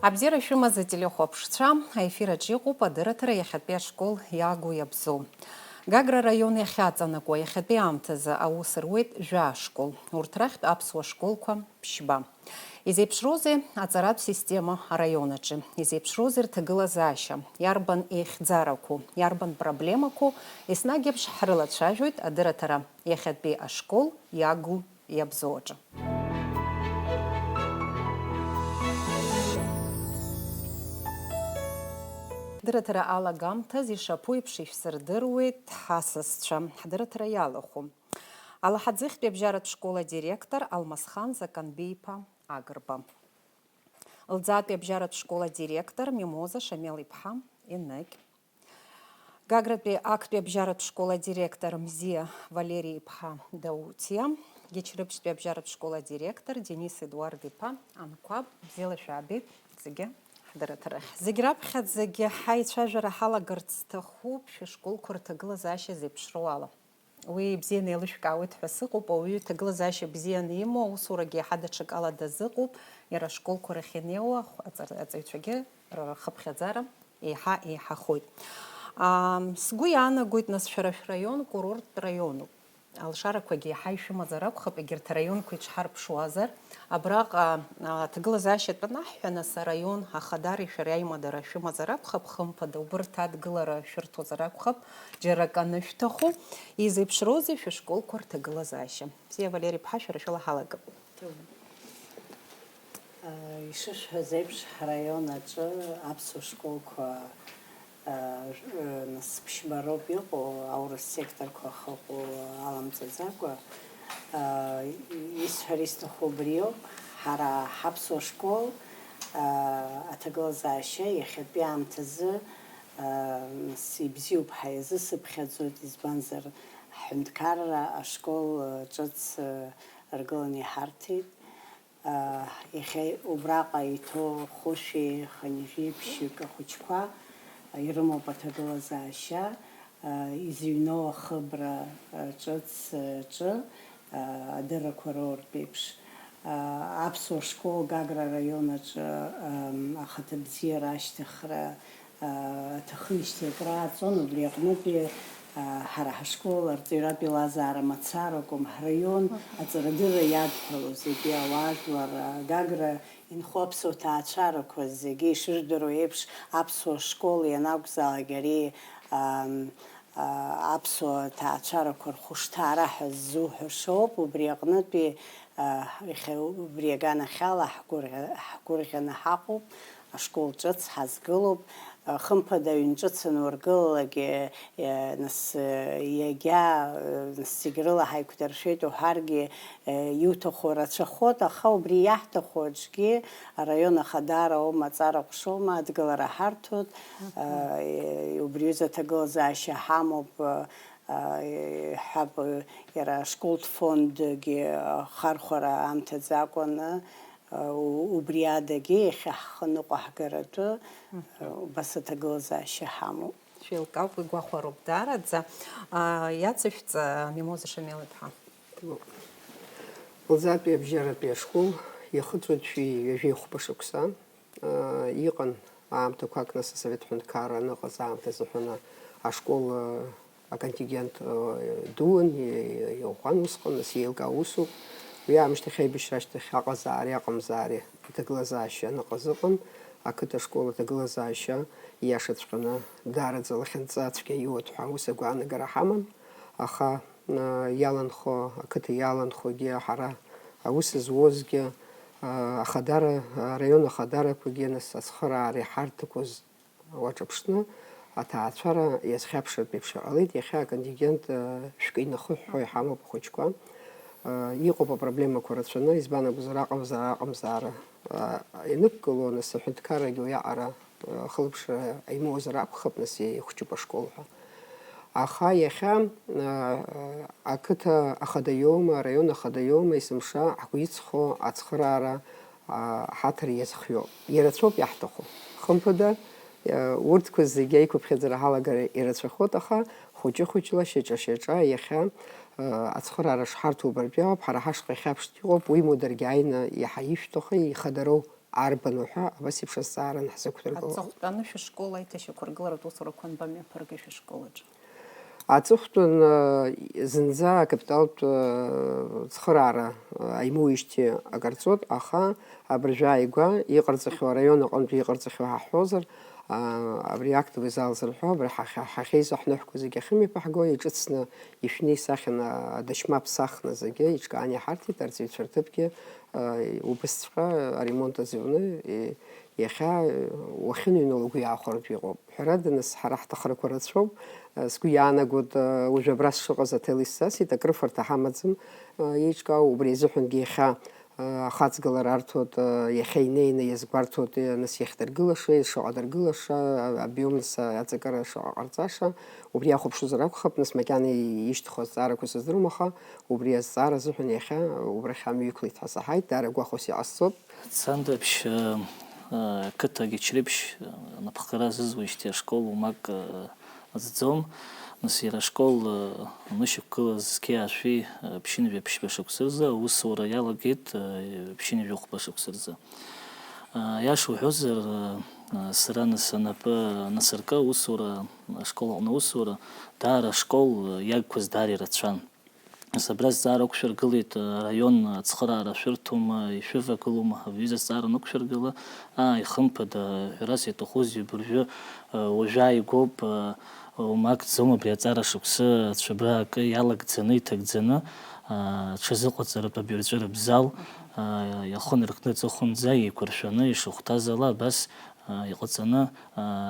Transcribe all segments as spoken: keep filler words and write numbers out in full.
Абзиара шәымаз ателехәаԥшцәа, аефир аҿы иҟоуп адырраҭара иахьатәи ашкол иагу иабзоу. Гагра араион иахьаҵанакуа иахьатәи аамҭазы аус руеит жәа-школ. Урҭ рахьтә аԥсуа школқәа ԥшьба. Изеиԥшроузеи аҵаратә система араион аҿы? Изеиԥшроузеи рҭагылазаашьа? Иарбан еихьӡарақәоу? Иарбан проблемақәоу? Еснагь еиԥш ҳрылацәажәоит адырраҭара иахьатәи ашкол иагу иабзоу аҿы. Дырраҭара алагамҭаз ишаԥу еиԥш ишәсырдыруеит ҳасасцәа. Ҳдырраҭара иалахәу. Алаҳаӡыхьтәи абжьаратә школ адиректор Алмасхан Заканбеи-иԥа Агрба. Лӡаатәи абжьаратә школ адиректор Мимоза Шамел-иԥҳа Еныкь. Гагратәи актәи абжьаратә школ адиректор Мзиа Валери-иԥҳа Даутиа. Гьачрыԥшьтәи абжьаратә школ адиректор Денис Едуард-иԥа Анқәаб. Бзиала шәаабеит зегьы ҳдырраҭарахь. Зегь раԥхьаӡагьы ҳаицәажәара ҳалагарц сҭахуп шәышколқәа рҭагылазаашьа зеиԥшроу ала. Уи бзианы еилышәкаауеит ҳәа сыҟоуп, ауаҩы иҭагылазаашьа бзианы имоу, аусурагьы иаҳа даҽакала дазыҟоуп, иара ашколқәа рахь инеиуа аҵар-, аҵаҩцәагьы рхыԥхьаӡара еиҳа еиҳахоит. Ам, сгәы иаанагоит, нас, шәара шәраион курорттә раионуп. Алшарақәагьы иаҳа ишәымазар акәхап, егьырҭ араионқәа иҽҳарԥшуазар, абраҟа, а, аҭагылазаашьа атәы анаҳҳәа, нас, араион ахадареи шәареи аимадара шәымазар акәхап, хымԥада, убырҭ адгылара шәырҭозар акәхап, џьара акы анышәҭаху, изеиԥшроузеи шәышколқәа рҭагылазаашьа? Бзиа, Валери-иԥҳа, шәара шәыла ҳалагап. Ишышәҳәаз еиԥш, ҳраион аҿы аԥсуа школқәа, а, ж-, нас ԥшьба роуп иҟоу, аурыс секторқәа ахьыҟоу аламҵаӡакәа. А, исҳәар исҭаху убриоуп, ҳара ҳаԥсуа школ, а, аҭагылазаашьа иахьатәи аамҭазы, а, нас ибзиоуп ҳәа иазысыԥхьаӡоит, избанзар, ҳҳәынҭқарра ашкол, а, ҿыц, а, ргыланы иҳарҭеит. Иахьа убраҟа иҭоу хәышәи хынҩажәи ԥшьҩык ахәыҷқәа ирымоуп аҭагылазаашьа, изыҩноу ахыбра ҿыц ҿы адыррақәа роуртә еиԥш. Аԥсуа школ Гагра араион аҿы ахаҭабзиара ашьҭыхра аҭахымшьҭеи акрааҵуан, убри аҟнытәи, а, ҳара ҳашкол арҵаҩратә еилазаара мацара акәым, ҳраион аҵарадырра иадҳәалоу зегьы, ауаажәлар, а, Гагра инхо аԥсуа ҭаацәарақәа зегьы ишыжәдыруа еиԥш, аԥсуа школ ианакәзаалак ари, ам, а, аԥсуа ҭаацәарақәа рхәышҭаара ҳәа ззуҳәо шоуп, убри аҟнытәи, а, иахьа убри аганахьала ҳгәырӷьа-, ҳгәырӷьаны ҳаҟоуп. Ашкол ҿыц ҳазгылоуп, хымԥада аҩн ҿыц анургылалакгьы, нас, иагьа, нас зегь рыла ҳаиқәдыршәеит уҳәаргьы, иуҭаху рацәахоит, аха убри иаҳҭаху аҿгьы араион ахадара аума, аҵара ҟәшоума, адгылара ҳарҭоит, убри аҩыза аҭагылазаашьа ҳамоуп, ҳәап, иара ашколтә фондгьы ахархәара аамҭаӡакәаны, У-, убри адагьы иахьа ҳхы ныҟәаҳгаратәы, Мгм. убас аҭагылазаашьа ҳамоуп. Шәеилкаауп, уи гәахәароуп даараӡа. А, иацышәҵа, Мимоза Шамел-иԥҳа. Лзатәи абжьаратәи ашкол иахыҵуеит шәи ҩажәи хәба шықәса. А, иҟан аамҭақәак, нас, асовет ҳәынҭқарра аныҟаз аамҭазы ҳәаны ашкол, а, аконтингент, э, дууан, и-, иӷәӷәан усҟан, нас еилкаау усуп. Уи аамышьҭахь аибашьра ашьҭахь аҟазаари аҟамзаари аҭагылазаашьа аныҟаз ыҟан, ақыҭа школ аҭагылазаашьа ииашаҵәҟьаны даараӡа лахьынҵа цәгьа иуеит ҳәа ус агәаанагара ҳаман, аха, э, иаланхо, ақыҭа иаланхогьы, ҳара аус зуазгьы, э, ахадара, араион ахадарақәагьы, нас ацхыраара иҳарҭақәоз уаҿаԥшны, аҭаацәара иазхьаԥшыртә еиԥш иҟалеит, иахьа аконтингент, э, шәкы инахыҳәҳәо иҳамоуп ахәыҷқәа. Э, иҟоуп апроблемақәа рацәаны, избан акәзар, аҟамзаара, аҟамзаара, э, ианықәгыло, нас, аҳәынҭқаррагьы уиаҟара, э, ахылаԥшра имоуазар акәхап, нас, ихәҷуп ашкол ҳәа. Аха иахьа, э, ақыҭа ахада иоума, араион ахада иоума, есымша ҳгәы иҵхо ацхыраара, а, ҳаҭыр иазхиоуп. Ирацәоуп иаҳҭаху. Хымԥада, а, урҭқәа зегьы аиқәыԥхьаӡара ҳалагар ирацәахоит, аха хәыҷы-хәыҷла, шьаҿа-шьаҿа иахьа, а, ацхыраара шҳарҭо убартәи ауп, ҳара ҳашҟа ихьаԥшт иҟоуп, уимоу даргьы ааины иаҳа ишәҭаху ихадароу арбану ҳәа абас еиԥш азҵаара анҳзықәдыргыло. Аҵыхәтәаны шәышкол аиҭашьақәыргыларатә усурақәа анбамҩаԥыргеи шәышкол аҿы? Аҵыхәтәан, э, зынӡа акапиталтә, э, цхыраара, э, аимоуижьҭеи акарҵоит, аха абыржәы ааигәа иҟарҵахьоу, араион аҟынтәи иҟарҵахьоу ҳаҳҳәозар, а, абри актовый зал зырҳәо, абри ҳахь-, ҳахьеизо ҳныҳәқәа зегьы ахьымҩаԥаҳго, иҿыцны ишәны исахьан, а, адашьма ԥсахны зегьы иҿкаан иаҳарҭеит, арҵаҩцәа рҭыԥгьы, а, убысҵәҟьа аремонт азыҩны, и-, иахьа, э, уахьыныҩнало угәы иаахәартә иҟоуп. Ҳәарада, нас, ҳара ҳҭахрақәа рацәоуп. Э, сгәы иаанагоит, э, уажә абра сшыҟаз аҭел исзасит, акрыфарҭа ҳамаӡам, э, еиҿкаау, убри азыҳәангьы иахьа, э, ахаҵгылара арҭоит, э, иахьа инеины иазгәарҭоит, э, нас иахьдыргылаша, шаҟа дыргылаша, а-, обиом, нас, а-, аҵакыра шаҟа ҟарҵаша, убри иахәаԥшызар акәхап, нас макьана ишьҭыху азҵаарақәа сыздыруам, аха убри азҵаара азыҳәан иахьа убрахь амҩа иқәлеит ҳәа саҳаит, даара гәахәас иҟасҵоит. Цандаԥшь, э, э, қыҭагь Ачреиԥшь, э, напхгара азызуижьҭеи ашкол уамак, э, аӡӡом. Нас иара ашкол, э, анышьақәгылаз зқьи аашәи, э, ԥшьынҩажәи ԥшьба шықәса рзы, аусура иалагеит, э, ԥшьынҩажәи хәба шықәса рзы. Э, аиаша уҳәозар, э, э, сара нас анапы анасыркы, аусура, ашкол аҟны аусура, даара ашкол, э, иагқәаз даара ирацәан. Нас абра азҵаара ықәшәыргылеит, араион ацхыраара шәырҭома, ишәывагылома ҳәа уҩыза азҵаара анықәшәыргыла, ааи, хымԥада, ҳәарас иаҭахузеи абыржәы, уажәы ааигәоуп, уамак ӡом абри аҵара шықәсы ацәаба акы иалагӡаны, иҭагӡаны, аҽазыҟаҵаратә абаҩрҵәыратә зал иахынаркны аҵыхәанӡа еиқәыршәаны ишахәҭаз ала абас иҟаҵаны,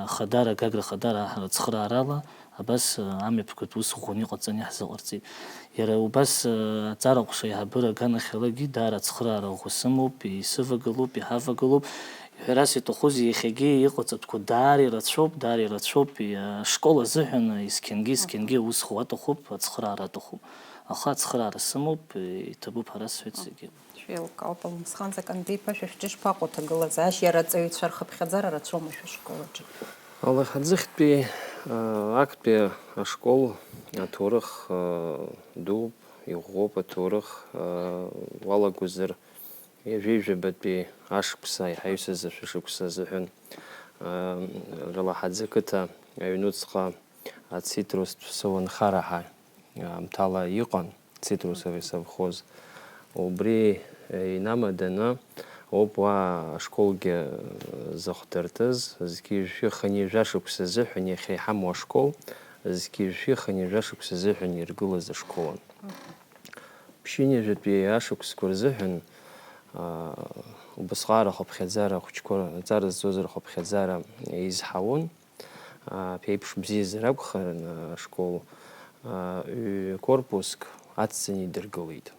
хадара, Гагра хадара аҳра ацхыраарала, абас, амҩаԥгатә ус ӷәӷәаны иҟаҵаны иаҳзыҟарҵеит. Иара убас, аҵара ҟәша аиҳабыра аганахьалагьы даара ацхыраара ӷәӷәа сымоуп, исывагылоуп, иҳавагылоуп. Ҳәарас иаҭахузеи, иахьагьы иҟаҵатәқәоу даара ирацәоуп, даара ирацәоуп, ашкол азыҳәан есқьынгьы, есқьынгьы аус ӷәӷәа аҭахуп, ацхыраара аҭахуп. Аха ацхыраара сымоуп, иҭабуп ҳәа расҳәеит зегьы. Шәеилкаауп, Алмысхан Заканбеи-иԥа, шәа шәҿы ишԥаҟоу аҭагылазаашьа, иара аҵаҩцәа рхыԥхьаӡара рацәоума шәышкол аҿы? Алахьаӡыхьтәи, аа, актәи ашкол аҭоурых, аа, дууп, иӷәӷәоуп аҭоурых, аа, уалагозар, ҩажәи жәабатәи ашықәса, иҳаҩсыз ашәышықәса азыҳәан, аа, Ралаҳаӡы қыҭа аҩнуҵҟа ацитрустә соуанхара ҳәа аамҭала иҟан, цитрусовый совхоз. Убри, э, инамаданы ауп уа ашколгьы, э, зыхәдартыз, зқьи жәшәи хынҩажәа шықәса азыҳәан иахьа иҳамоу ашкол, зқьи жәшәи хынҩажәа шықәса азыҳәан иргылаз ашколын. Ԥшьынҩажәатәи ашықәсқәа рзыҳәан, аа, убысҟак рхыԥхьаӡара ахәыҷқәа, аҵара зҵоз рхыԥхьаӡара еизҳауан. Ԥеиԥш бзиазар акәхарын, ашкол, ҩ-корпуск ацҵаны идыргылеит.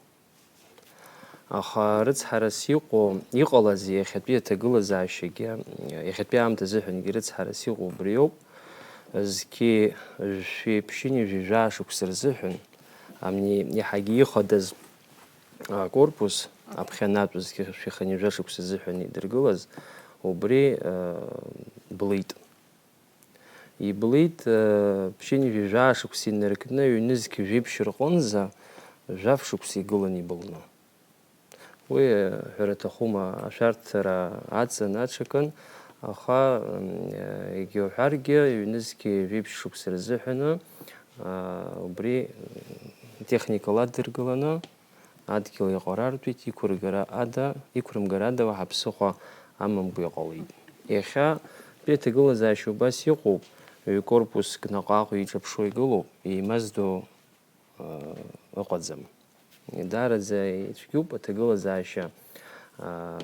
Аха рыцҳарас иҟоу, иҟалаз иахьатәи аҭагылазаашьагьы, иахьатәи аамҭа азыҳәангьы рыцҳарас иҟоу убриоуп. Зқьи жәшәи ԥшьынҩажәи жәаа шықәса рзыҳәан, амни иаҳагьы ихадаз, а, корпус, аԥхьанатә зқьи жәшәи хынҩажәа шықәса азыҳәан идыргылаз, убри, а, блит. Иблит, э, ԥшьынҩажәи жәаа шықәса инаркны, ҩнызқь жәиԥшь рҟынӡа жәаф шықәса игылан ибылны. Уи, э, ҳәара аҭахума, ашәарҭара аҵан аҽакын, аха, м, э, егьа уҳәаргьы, ҩнызқь жәиԥшь шықәса рзыҳәаны, а, убри, м, техникала адыргыланы, адгьыл иаҟәарартәит, иқәыргара ада, иқәрымгар ада уаҳа ԥсыхәа амамкәа иҟалеит. Иахьа аҭагылазаашьа убас иҟоуп, ҩ-корпуск наҟ-ааҟ иҿаԥшуа игылоуп, еимаздо, ыы, ыҟаӡам. Даараӡа ицәгьоуп аҭагылазаашьа, ыы,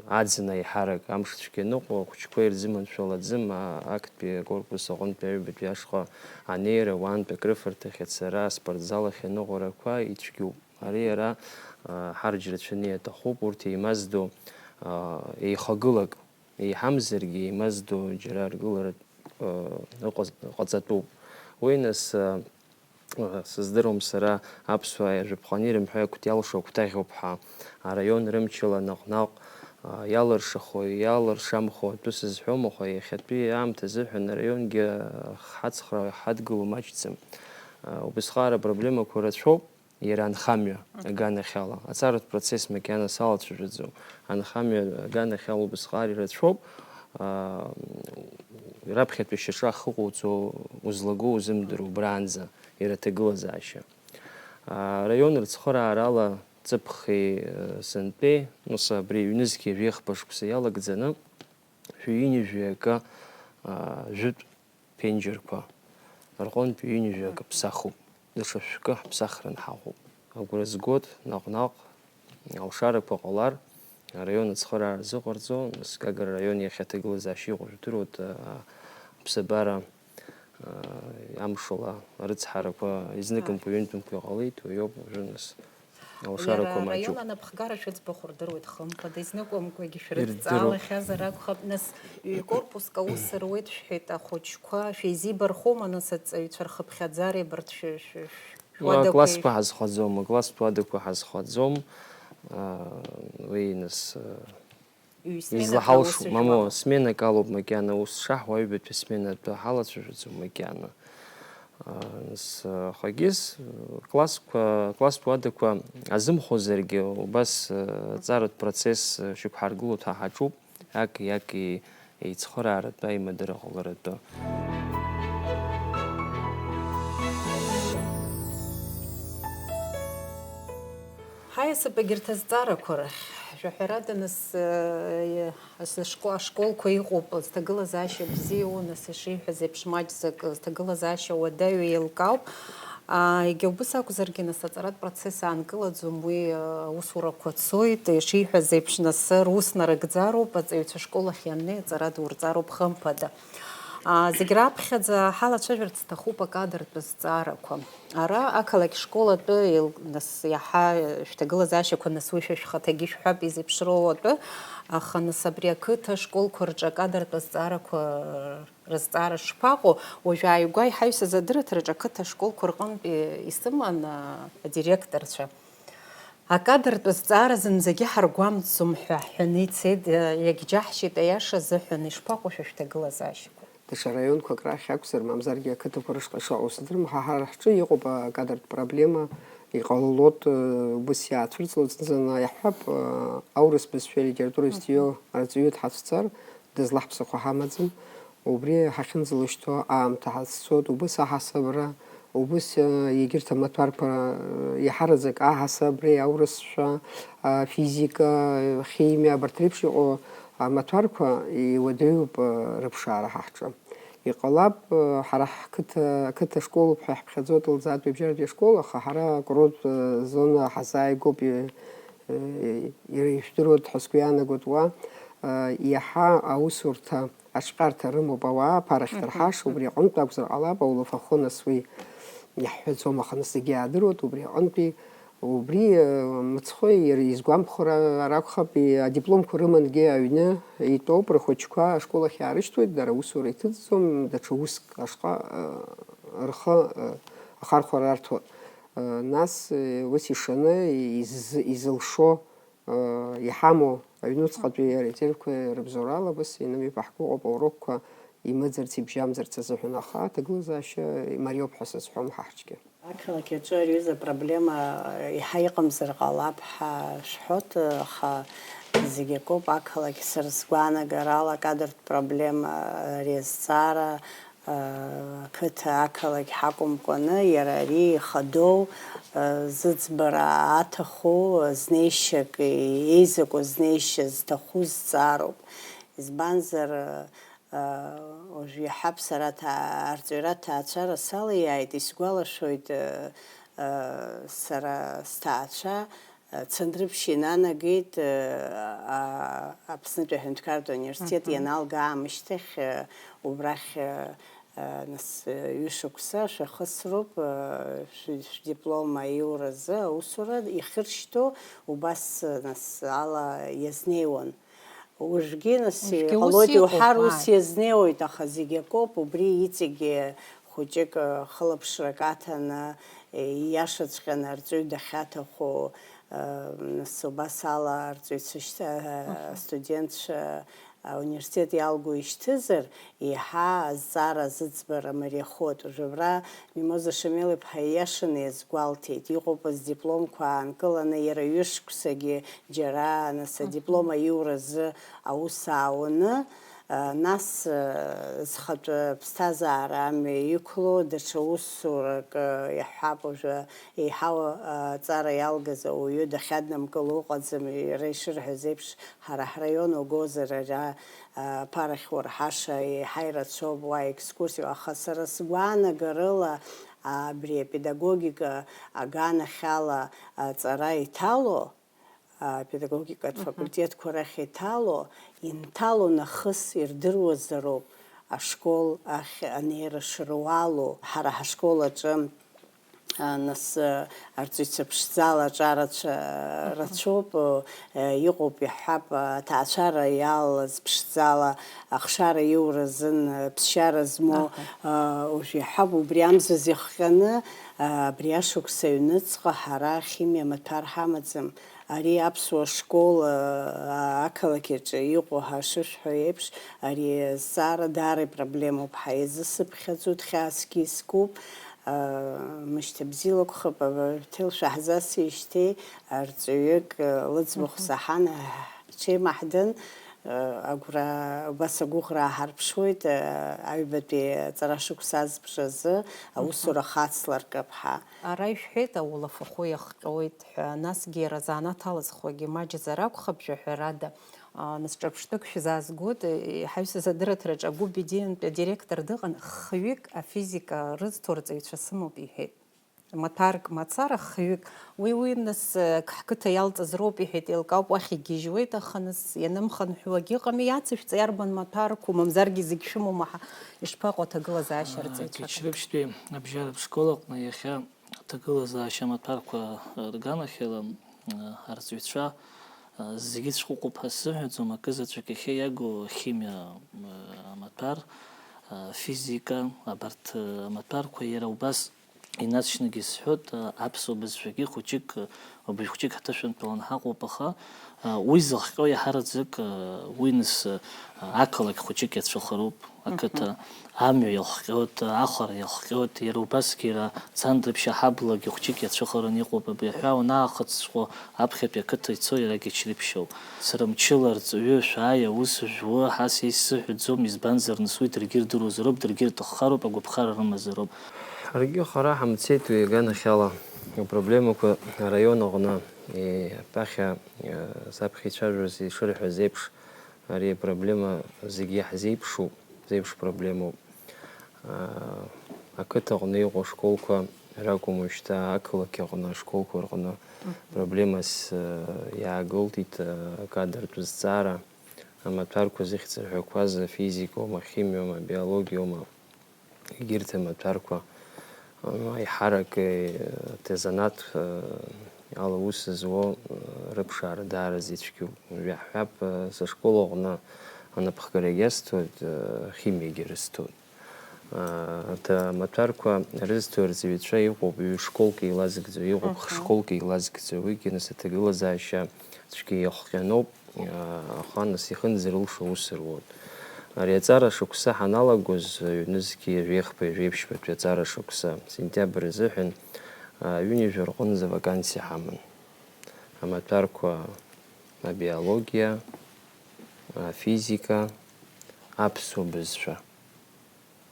аӡын аиҳарак, амш цәгьа аныҟоу, ахәыҷқәа ирзыманшәалаӡым, а-, актәи акорпус аҟынтәи аҩбатәи ашҟа анеира, уантә акрыфарҭахь ацара, аспортзал ахь аныҟәарақәа ицәгьоуп. Ари ара, а, ҳарџь рацәаны иаҭахуп, урҭ еимаздо, а, еихагылак, еиҳамзаргьы еимаздо џьара аргыларатә, а, ыҟаз-, ҟаҵатәуп. Уи нас, а, а, сыздыруам сара, аԥсуаа жәаԥҟаны ирымҳәо иалшо акәтаӷьуп ҳәа, араион рымчала наҟ-наҟ, а, иалыршахо, иалыршамхо атәы сызҳәом, аха иахьатәи аамҭа азыҳәан араионгьы, а, ҳацхраауа иҳадгыло маҷӡам. А, убысҟак апроблемақәа рацәоуп. иара анхамҩа аганахьала. Аҵаратә процесс макьана салацәажәаӡом. Анхамҩа аганахьала убысҟак ирацәоуп, аа, раԥхьатәи шьаҿа ахьыҟоуҵо узлаго узымдыруа убраанӡа, иара аҭагылазаашьа. Аа, араион рыцхыраарала ҵыԥхи, э, сынтәеи, ус абри ҩнызқьи жәеихԥа шықәса иалагӡаны, шәи ҩынҩажәи акы, аа, жәытә ԥенџьырқәа рҟынтә ҩынҩажәи акы ԥсахуп. Даҽа шәкы ҳԥсахран ҳаҟоуп. Агәра згоит, наҟ-наҟ алшарақәа ҟалар, араион ацхыраара зыҟарҵо, нас Гагра араион иахьа аҭагылазаашьа иҟоу жәдыруеит, аа, аԥсабара, аа, амшала арыцҳарақәа изныкымкәа, ҩынтәымкәа иҟалеит, уи ауп уажәы, нас, алшарақәа Иара маҷуп. Араион анапхгара шәыӡбахә рдыруеит, хымԥада, изныкымкәагьы Ирдыруп. Шәрыдҵаалахьазар акәхап, нас, ҩ-корпуск аус руеит шәҳәеит, ахәыҷқәа шәеизибархома, нас, аҵаҩцәа рхыԥхьаӡара, абарҭ шәы-, шәы-, шәуадақәеи? Класс ԥа ҳазхаӡом, класс ԥа адақәа ҳазхаӡом, аа, уи, нас, аа, Ҩ-сменак излаҳалшо, аус мамоу, шәмоуп. Сменак алоуп макьана аус шаҳуа, аҩбатәи смена атәы ҳалацәажәаӡом макьана. Аа, нас, ахагьы с-, классқәа, класстә уадақәа азымхозаргьы, убас, аа, аҵаратә процесс, аа, шьақәҳаргылоит ҳәа ҳаҿуп, аки-аки еицхырааратәы, аимадара ҟаларатәы. Ҳаиасып егьырҭ азҵаарақәа рахь. Жәаҳәарада, нас, э, ас-, ашкол-, ашколқәа иҟоуп, зҭагылазаашьа бзиоу, нас, ишиҳәаз еиԥш, маҷӡак зҭагылазаашьа уадаҩу еилкаауп. А, егьа убыс акәзаргьы, нас, аҵаратә процесс аанкылаӡом, уи, э, аусурақәа цоит, ишиҳәаз еиԥш, нас, рус нарыгӡароуп, аҵаҩцәа ашкол ахь ианнеи аҵара дурҵароуп, хымԥада. А, зегь раԥхьаӡа ҳалацәажәарц сҭахуп акадртә зҵаарақәа. Ара ақалақь школ атәы еил-, нас иаҳа шәҭагылазаашьақәа, нас уи шәа шәхаҭагьы шәҳәап изеиԥшроу атәы, аха нас абри ақыҭа школқәа рҿы акадртә азҵаарақәа рызҵаара шԥаҟоу, уажә ааигәа иҳаҩсыз адырраҭараҿы ақыҭа школқәа рҟынтәи исыман, а, адиректорцәа. Акадртә азҵаара зынӡагьы ҳаргәамҵӡом ҳәа ҳҳәаны ицеит, а, иагьџьаҳшьеит аиаша азыҳәан, ишԥаҟоу шәа шәҭагылазаашьақәа? Даҽа раионқәак рахь акәзар, мамзаргьы ақыҭақәа рышҟа ишыҟоу сыздырам, ҳа ҳара ҳҿы иҟоуп акадртә проблема, иҟалалоит, э, убыс иаацәырҵлоит, зны-зынла иаҳҳәап, э, аурыс бызшәеи алитературеи зҭиуа арҵаҩы дҳацәцар, дызлаҳԥсахо ҳамаӡам, убри ҳахьынӡалышьҭоу аамҭа ҳацәцоит, убыс аҳасабра, убыс, э, егьырҭ амаҭәарқәа, э, иаҳараӡак аҳасабреи, аурысшәа, афизика, ахимиа, абарҭ реиԥш иҟоу амаҭәарқәа иуадаҩуп, э, рыԥшаара ҳа ҳҿы. Иҟалап, э, ҳара ҳқыҭа, ақыҭа школуп ҳәа иаҳԥхьаӡоит Лӡаатәи абжьаратәи ашкол, аха ҳара акурорттә, э, зона ҳазааигәоуп, э, э, ижәдыруеит ҳәа сгәы иаанагоит уа, э, иаҳа аусурҭа аҽҟьарҭа рымоуп ауаа, аԥара ахьдырҳаша, убри аҟынтә акәзар ҟалап, аулафахәы нас уи иаҳҳәаӡом, аха нас зегьы иаадыруеит, убри аҟынтәи, убри, э, мыцхәы ир-, изгәамԥхо ра-, ракәхап, и-, адипломқәа рымангьы аҩны итәоуп, рхәыҷқәа ашкол ахь иаарышьҭуеит, дара аусура иҭыҵӡом, даҽа уск ашҟа, э, рхы, э, ахархәара арҭоит. Э, нас, э, ус ишаны из-, изылшо Иҳамоу аҩнуҵҟатәи арезервқәа рыбзоурала абас инымҩаԥаҳго ыҟоуп аурокқәа имыӡырц, ибжьамӡырц азыҳәан, аха аҭагылазаашьа имариоуп ҳәа сазҳәом ҳа ҳҿгьы. Ақалақь аҿы ари аҩыза апроблема еиҳа иҟамзар ҟалап ҳәа шәҳәоит, аха зегь акоуп, ақалақь сара сгәаанагарала акадртә проблема ари азҵаара Ақыҭа, ақалақь ҳакәымкәаны, иара ари ихадоу, зыӡбара аҭаху, знеишьак, еизакәу знеишьа зҭаху зҵаароуп. Избанзар, уажә иаҳҳәап, сара аҭаа-, арҵаҩра аҭаацәара салиааит, исгәалашәоит, сара сҭаацәа, Цандрыԥшь инанагеит, а, Аԥснытәи аҳәынҭқарратә университет Мгм. ианалга аамышьҭахь, убрахь, нас, ҩышықәса шәахысроуп, шә-, шәдиплом аиуразы аусура ихыршьҭоу убас, нас, ала иазнеиуан. Уажәгьы, нас, Уажәгьы ус иҟалоит, иҟоуп, иуҳәар, ус ааи. иазнеиуеит, аха зегь акоуп, убри иҵегьы хәыҷык, хылаԥшрак аҭаны, ииашаҵәҟьаны арҵаҩы дахьаҭаху, нас, убас ала арҵаҩцәа шьҭа-, Аха. астудентцәа, Ауниверситет иалго ишьҭызар, еиҳа азҵаара азыӡбара мариахоит. Уажәы абра Мимоза Шамел-иԥҳа ииашаны иазгәалҭеит, иҟоуп аздипломқәа аанкыланы, иара ҩышықәсагьы џьара, нас, адиплом аиуразы аус аауаны, а, нас, а, зхатәы ԥсҭазаара амҩа иқәло даҽа усурак, а, иаҳҳәап, уажәы еиҳау, а, аҵара иалгаз ауаҩы дахьаднамкыло ыҟаӡам, иара ишырҳәаз еиԥш, ҳара ҳраион угозар, ара, а, аԥарахь уарҳаша еиҳа ирацәоуп, уа екскурсиа, аха сара сгәаанагарыла, а, абри апедагогика аганахьала аҵара иҭало, а, апедагогикатә факультетқәа рахь иҭало, инҭало нахыс ирдыруазароуп ашкол ахь анеира шыруало. Ҳара ҳашкол аҿы, а, нас, а, арҵаҩцәа ԥшӡала аҿарацәа рацәоуп, а, иҟоуп, иаҳҳәап, а, аҭаацәара иалаз ԥшӡала, ахшара иура азын, а, ԥсшьара змоу, а, уажә иаҳҳәап, убри амзазы ихҟьаны, а, абри ашықәс аҩныҵҟа ҳара ахимиа амаҭәар ҳамаӡам. Ари аԥсуа школ, а, ақалақь аҿы иҟоу ҳашышәҳәо еиԥш, ари азҵаара даара ипроблемоуп, ҳаизысыԥхьаӡоит, хьаасгьы искуп, а, мышьҭа бзиала акәхап, ҭел шәаҳзасижьҭеи арҵаҩык, а, лыӡбахә саҳан, ҳҽеимаҳдын, а, агәра, убас агәыӷра ааҳарԥшуеит, а, аҩбатәи аҵара шықәса азбжазы аусура хацларкып ҳәа. Ара ишәҳәеит, аулафахәы иахҟьоит ҳәа, насгьы иара азанааҭ алызхуагьы маҷзар акәхап, жәаҳәарада, а, нас ҿырԥштәык шәзаазгоит, е, ҳаҩсыз адырраҭараҿы Агәыби Ди-нтәи адиректор дыҟан, хҩык афизика рызҭо рҵаҩцәа сымоуп, иҳәеит. Маҭәарк мацара хҩык, уи, уи, нас, э, ҳқыҭа иалҵыз роуп, иҳәеит, еилкаауп, уахь игьежьуеит, аха, нас, ианымхынҳәуагь ыҟами, иацышәҵа иарбан маҭәарқәоу, мамзаргьы зегь шәымоума ҳәа, ишԥаҟоу аҭагылазаашьа рҵаҩцәа? Кьычрыԥшьтәи абжьаратә школ аҟны иахьа аҭагылазаашьа амаҭәарқәа рганахьала, э, арҵаҩцәа, э, зегьы цәҟәыҟәуп ҳәа сзыҳәаӡом, акы заҵәык иахьа иагу ахимиа, э, амаҭәар, э, физика, абарҭ, э, амаҭәарқәа иара убас Инаҵшьнагьы сҳәоит, аԥсуа бызшәагьы хәыҷык, убри хәыҷык ҳҭышәынтәалан ҳаҟоуп, аха, уи зыхҟьо иаҳараӡак, уи нас, ақалақь хәыҷык иацәыхароуп, ақыҭа, амҩа иахҟьоит, ахара иахҟьоит, иара убасгьы иара Цандрыԥшь аҳаблагьы хәыҷык иацәыхаран иҟоуп, абри аҳәаа уанаахыҵҵәҟьо аԥхьатәи ақыҭа ицо иарагьы Чрыԥшьоуп. Сара мчыла арҵаҩы шәааи аус жәуы ҳәа са исзыҳәаӡом, избанзар, нас уи даргьы ирдыруазароуп, даргьы ирҭаххароуп, агәаԥхара рымазароуп. Ҳаргьы хара ҳамцеит уи аганахьала. Апроблемақәа араион аҟны, е, аԥахьа, е, саԥхьа ицәажәоз ишырҳәаз еиԥш, ари апроблема зегьы иаҳзеиԥшуп, зеиԥш проблемоуп. Аа, ақыҭаҟны иҟоу ашколқәа ракәым, уажәшьҭа ақалақь аҟны ашколқәа рҟны проблемас, э, иаагылтит, э, акадартә зҵаара, амаҭәарқәа зыхьӡырҳәақәаз афизикоума, ахимиоума, абиологиоума, егьырҭ амаҭәарқәа, э, аиҳарак, э, аҭезанат, э, ала аус зуо, э, рыԥшаара даараӡа ицәгьоуп. Уажә иаҳҳәап, э, сышкол аҟны анапхгарагьы азҭоит, э, ахимиагьы рызҭоит. Арҭ амаҭәарқәа рызҭо рҵаҩцәа иҟоуп ҩы школк еилазгӡо, иҟоуп х-, школк еилазгӡо, уигьы нас аҭагылазаашьа цәгьа иахҟьаноуп, аха нас ихынӡарылшо аус руоуп. Ари аҵара шықәса ҳаналагоз, ҩнызқьи жәеихԥеи жәеиԥшьбатәи аҵара шықәса, сентиабр азыҳәан, ҩынҩажәа рҟынӡа вакансиа ҳаман. Амаҭәарқәа абиологиа, афизика, аԥсуа бызшәа.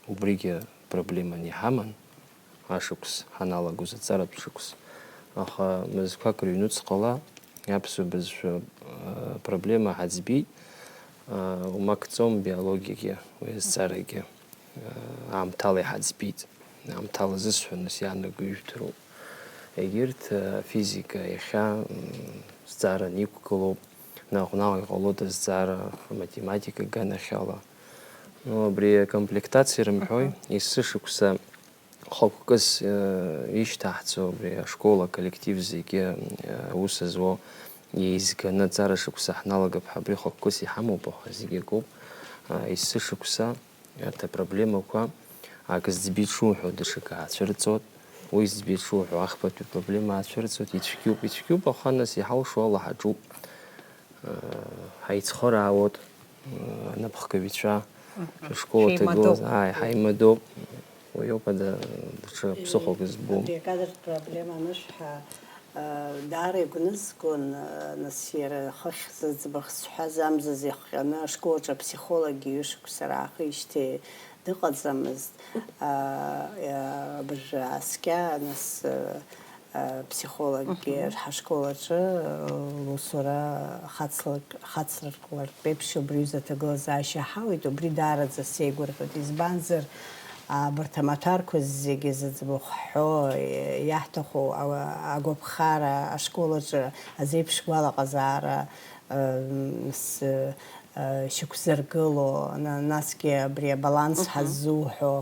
Убригьы проблеманы иҳаман, ашықәс ҳаналагоз, аҵаратә шықәс. Аха мызқәак рыҩнуҵҟала аԥсуа бызшәа, а, проблема ҳаӡбеит, а, умакӡом биологиагьы, уи азҵаарагьы, а, аамҭала иҳаӡбеит, аамҭала зысҳәо, нас иаанаго ижәдыруоуп. Егьырҭ, а, физика иахьа, м, зҵаараны иқәгылоуп, наҟ-наҟ иҟалоит азҵаара аматематика аганахьала. Ну, абри акомплектациа рымҳәои, есышықәса хықәкыс, э, ишьҭаҳҵо абри ашкол аколлектив зегьы, э, аус зуо еизганы аҵара шықәса ҳналагап ҳәа абри хықәкыс иҳамоуп, аха зегьы акоуп. А, есышықәса арҭ апроблемақәа ак зӡбеит шуҳәо даҽакы аацәырҵуеит, уи зӡбеит шуҳәо ахԥатәи апроблема аацәырҵуеит, ицәгьоуп, ицәгьоуп, аха нас иҳалшо ала ҳаҿуп. Ҳаицхыраауеит, Анапхгаҩцәа, шәышкол аҭагылаз, ааи, ҳаимадоуп. Уи ауп ада-, даҽа ԥсыхәак збом. Абри акадртә проблема анышәҳәа, даара игәнызгон, нас иара хыхь зыӡбахә сҳәаз амзазы ихҟьаны ашколаҿы аԥсихологгьы ҩышықәса раахижьҭеи дыҟаӡамызт. Абыржәы ааскьа, нас, ԥсихологгьы ҳашкол аҿы лусура хацлак-, хацларклартә еиԥш убри аҩыза аҭагылазаашьа ҳауит, убри даараӡа сеигәырӷьоит, избанзар, абарҭ амаҭәарқәа зегьы зыӡбахә ҳҳәо, иаҳҭаху ау-, агәаԥхара ашкол аҿы азеиԥш гәалаҟазаара, м, с-, шьақәзыргыло, на-, насгьы абри абаланс ҳаззуҳәо,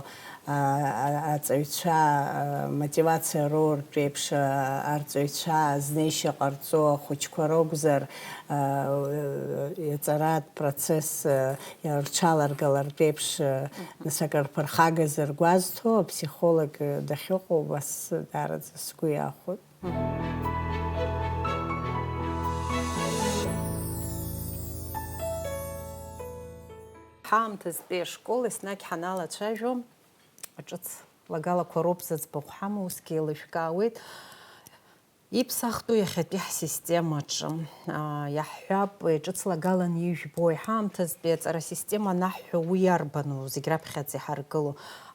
а, а, аҵаҩцәа, а, мотивациа роуртә еиԥш, а, арҵаҩцәа азнеишьа ҟарҵо ахәыҷқәа ракәзар, а, иаҵаратә процесс, а, рҽаларгалартә еиԥш, а, нас акыр ԥырхагазар гәазҭо, аԥсихолог дахьыҟоу убас даараӡа сгәы иахәоит. Ҳаамҭазтәи ашкол еснагь ҳаналацәажәо, ҿыц лагалақәа роуп зыӡбахә ҳамоу, усгьы еилышәкаауеит. Иԥсахтәу иахьатәи ҳсистемаҿы, аа, иаҳҳәап, ҿыц лагалан ижәбо, ҳаамҭазтәи аҵара система анаҳҳәо, уи иарбану зегь раԥхьаӡа иҳаргыло?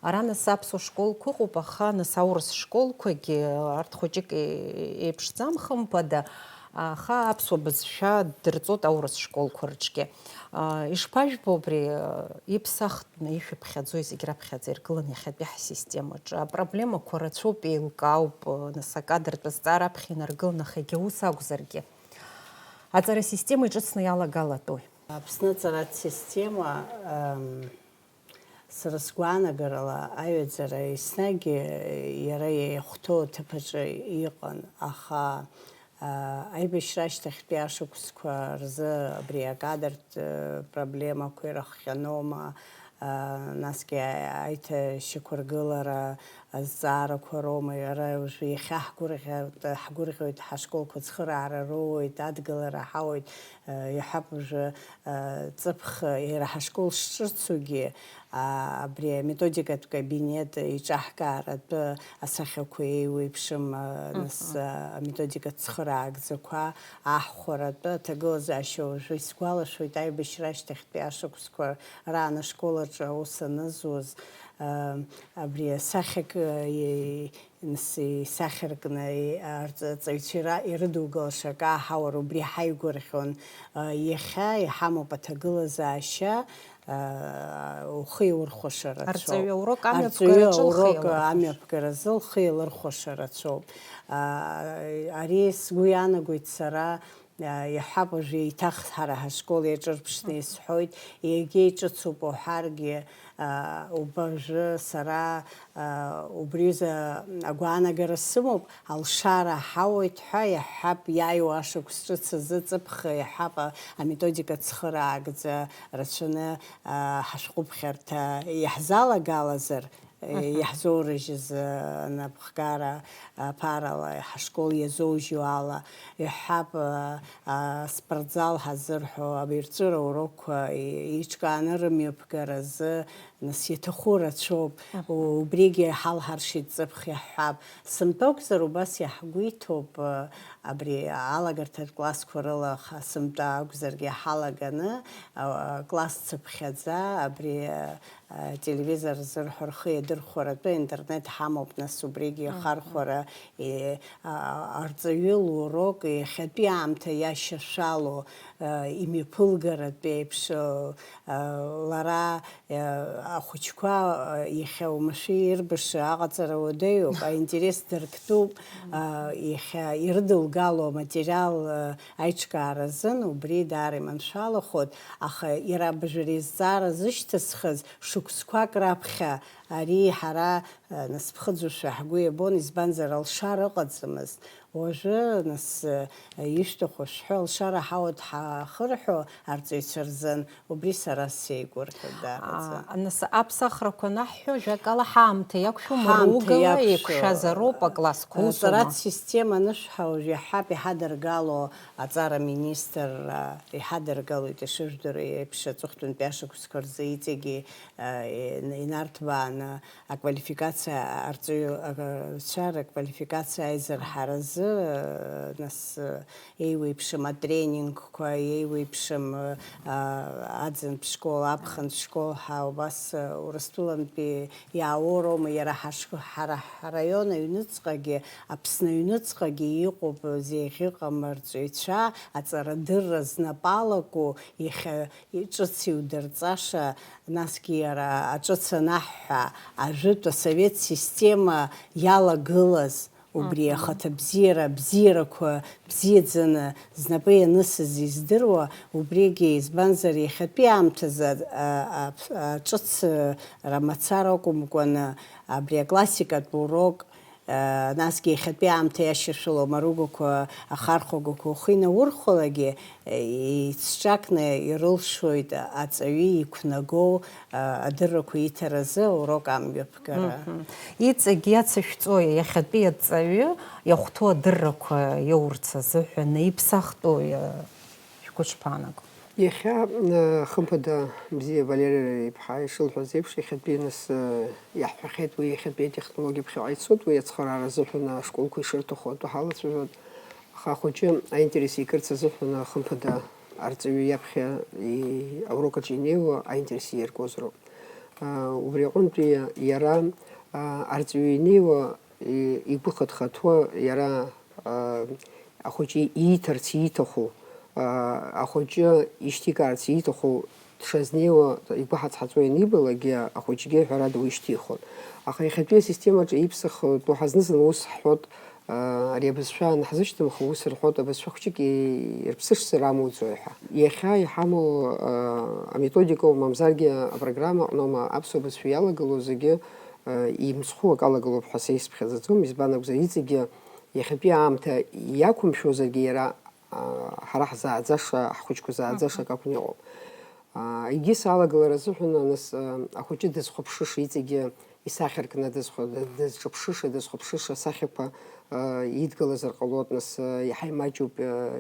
Ара нас аԥсуа школқәа ыҟоуп, аха нас аурыс школқәагьы, арҭ хәыҷык е-, еиԥшӡам, хымԥада, аха аԥсуа бызшәа дырҵоит аурыс школқәа рҿгьы. Ишԥажәбо абри, иԥсахтәны ишәыԥхьаӡои зегь раԥхьаӡа иргыланы иахьатәи ҳсистемаҿы? Апроблемақәа рацәоуп, еилкаауп, нас акадртә азҵаара аԥхьа инаргылан, аха егьа ус акәзаргьы, аҵара система иҿыцны иалагалатәуи? Аԥсны аҵаратә система, ам, сара сгәаанагарала, аҩаӡара еснагь иара иахәҭоу аҭыԥаҿы иҟан, аха, а, аибашьра ашьҭахьтәи ашықәсқәа рзы абри акадртә, э, проблемақәа ирыхҟьаноума, а, насгьы аиҭашьақәыргылара азҵаарақәа роума, иара уажәы иахьа ҳгәырӷьоит, ҳгәырӷьоит, ҳашколқәа цхыраара роуеит, адгылара ҳауеит, э, иаҳҳәап, уажәы, э, ҵыԥх иара ҳашкол шҿыцугьы, а, абри аметодикатә кабинет иҿаҳкааратәы асахьақәа еиуеиԥшым, а, нас, а, аметодика цхыраагӡақәа аҳхәаратәы аҭагылазаашьа уажәы исгәалашәоит, аибашьра ашьҭахьтәи ашықәсқәа раан ашкол аҿы аус анызуаз, а, абри асахьак, а, и-, нас исахьаркны, и-, арҵ-, аҵаҩцәа ира-, ирыдугалаша акы аҳауар убри ҳаигәырӷьон. А, иахьа иҳамоуп аҭагылазаашьа, а, ухы иурхәаша рацәоуп. Арҵаҩы аурок амҩаԥгараҿы лхы иалырхәаша. Арҵаҩы аурок амҩаԥгаразы лхы иалырхәаша рацәоуп. А, ари сгәы иаанагоит сара, а, иаҳҳәап, уажәы еиҭах ҳара ҳашкол иаҿырԥшны исҳәоит, егьа иҿыцуп уҳәаргьы, а, убажәы сара, а, убриазы агәаанагара сымоуп, алшара ҳауеит ҳәа иаҳҳәап, иааиуа ашықәс ҿыц азы ҵыԥх иаҳҳәап, а, аметодика цхыраагӡа рацәаны, а, ҳашәҟәыԥхьарҭа иаҳзалагалазар, Мгм. Иаҳзоурыжьыз, а, анапхгара, а, ԥарала, ҳашкол иазоужьу ала, иаҳҳәап, а, а, спортзал ҳазырҳәо, абирҵәыра урокқәа и-, еиҿкааны рымҩаԥгаразы, нас, иаҭаху рацәоуп. Мгм. У-, убригьы ҳалҳаршеит ҵыԥх иаҳҳәап. Сынтәа акәзар, убас иаҳгәеиҭоуп, а, абри алагарҭатә классқәа рыла ха-, сынтәа акәзаргьы ҳалаганы, а, класс цыԥхьаӡа абри, а, ателевизор зырҳәо рхы иадырхәаратәы аинтернет ҳамоуп, нас убригьы Мгм. Ахархәара, е, а, арҵаҩы лурок иахьатәи аамҭа иашьашәало, а, имҩаԥылгаратә еиԥш, а, а, лара, а, ахәыҷқәа, а, иахьа уамашәа ирбаша аҟаҵара уадаҩуп, аинтерес дырктәуп, а, иахьа ирыдылгало аматериал, а, аиҿкаара азын убри даара иманшәалахоит, аха иара абыржәы ари азҵаара зышьҭысхыз шықәсқәак раԥхьа ари ҳара, а, нас ԥхыӡушәа ҳгәы иабон, избанзар, алшара ыҟаӡамызт. Уажәы, нас, ишәҭаху шәҳәа, алшара ҳауа дҳахырҳәо арҵаҩцәа рзын, убри сара сеигәырӷьо даараӡа. Нас аԥсахрақәа анаҳҳәо, ажәакала, ҳаамҭа иақәшәом, Ҳаамҭа ругала иақәшәо, еиқәшәазароуп, аклассқәа усума? Аҵаратә система анышәҳәа уажә иаҳҳәап, иҳадыргало аҵара министрра, иҳадыргалоит, ишыжәдыруа еиԥш, аҵыхәтәантәи ашықәсқәа рзы иҵегьы, а, ин-, инарҭбааны аквалификациа арҵаҩцәа рквалификациа аизырҳаразы, нас, еиуеиԥшым атренингқәа, еиуеиԥшым, аӡынтә школ, аԥхынтә школ ҳәа убас Урыстәылантәи иаауроума, иара ҳашк-, ҳара ҳраион аҩныҵҟагьы, Аԥсны аҩныҵҟагьы иҟоуп зеиӷьыҟам арҵаҩцәа, аҵарадырра знапалаку, иахьа ҿыц иудырҵаша, насгьы иара аҿыц анаҳҳәа, ажәытә асовет система иалагылаз, убри Мгм. ахаҭабзиара, абзиарақәа бзиаӡаны знапы ианысыз издыруа, убригьы, избанзар, иахьатәи аамҭазы, а, а, а, ҿыцра мацара акәымкәаны, абри аклассикатә урок, а, насгьы иахьатәи аамҭа иашьашәыло амаругақәа, ахархәагақәа ухы инаурхәалагьы, еицҿакны ирылшоит аҵаҩы иқәнагоу, а, адыррақәа иҭаразы аурок амҩаԥгара. Мгм. Иҵегь иацышәҵои иахьатәи аҵаҩы иахәҭоу адыррақәа иоурц азыҳәан иԥсахтәои, а, шәгәы шԥаанаго? Иахьа, а, хымԥада, бзиа Валери иԥҳа ишылҳәаз еиԥш, иахьатәи нас, а, иаҳҳәахьеит, уи иахьатәи атехнологиа ԥхьаҟа ицоит, уи ацхыраара азыҳәан ашколқәа ишырҭаху атәы ҳалацәажәоит. Аха ахәыҷы аинтерес икырц азыҳәан, хымԥада, арҵаҩы иаԥхьа и-, аурок аҿы инеиуа аинтерес ииргозароуп. Аа, убри аҟынтәи иара, аа, арҵаҩы инеиуа, и-, игәы хыҭхыҭуа, иара, аа, ахәыҷы ииҭарц ииҭаху, аа, ахәыҷы ишьҭикаарц ииҭаху дшазнеиуа, игәы ҳаҵҳаҵо ианибалакгьы, ахәыҷгьы, ҳәарада, уи шьҭихуан. Аха иахьатәи асистемаҿы иԥсахтәу ҳазны-зынла ус ҳҳәоит, Ари абызшәа анҳзышьҭымхы, ус рҳәоит, абызшәа хәҷык ирԥсышзар амуӡои ҳәа. Иахьа иҳамоу, а, аметодикоу, мамзаргьы апрограмма аҟноума аԥсуа бызшәа иалагылоу зегьы, а, имцхәу акы алагылоуп ҳәа са исԥхьаӡаӡом, избан акәзар, иҵегьы иахьатәи аамҭа иақәымшәозаргьы иара, а, ҳара ҳзааӡаша, ҳхәыҷқәа зааӡаша Мгм. акакәны иҟоуп. Аа, егьи салагалара азыҳәан, нас, а, ахәыҷы дызхәаԥшыша, иҵегьы исахьаркны дызхәа-, дызҿыԥшыша, дызхәаԥшыша асахьақәа, а, идгылазар ҟалоит, нас, а, иаҳа имаҷуп, а,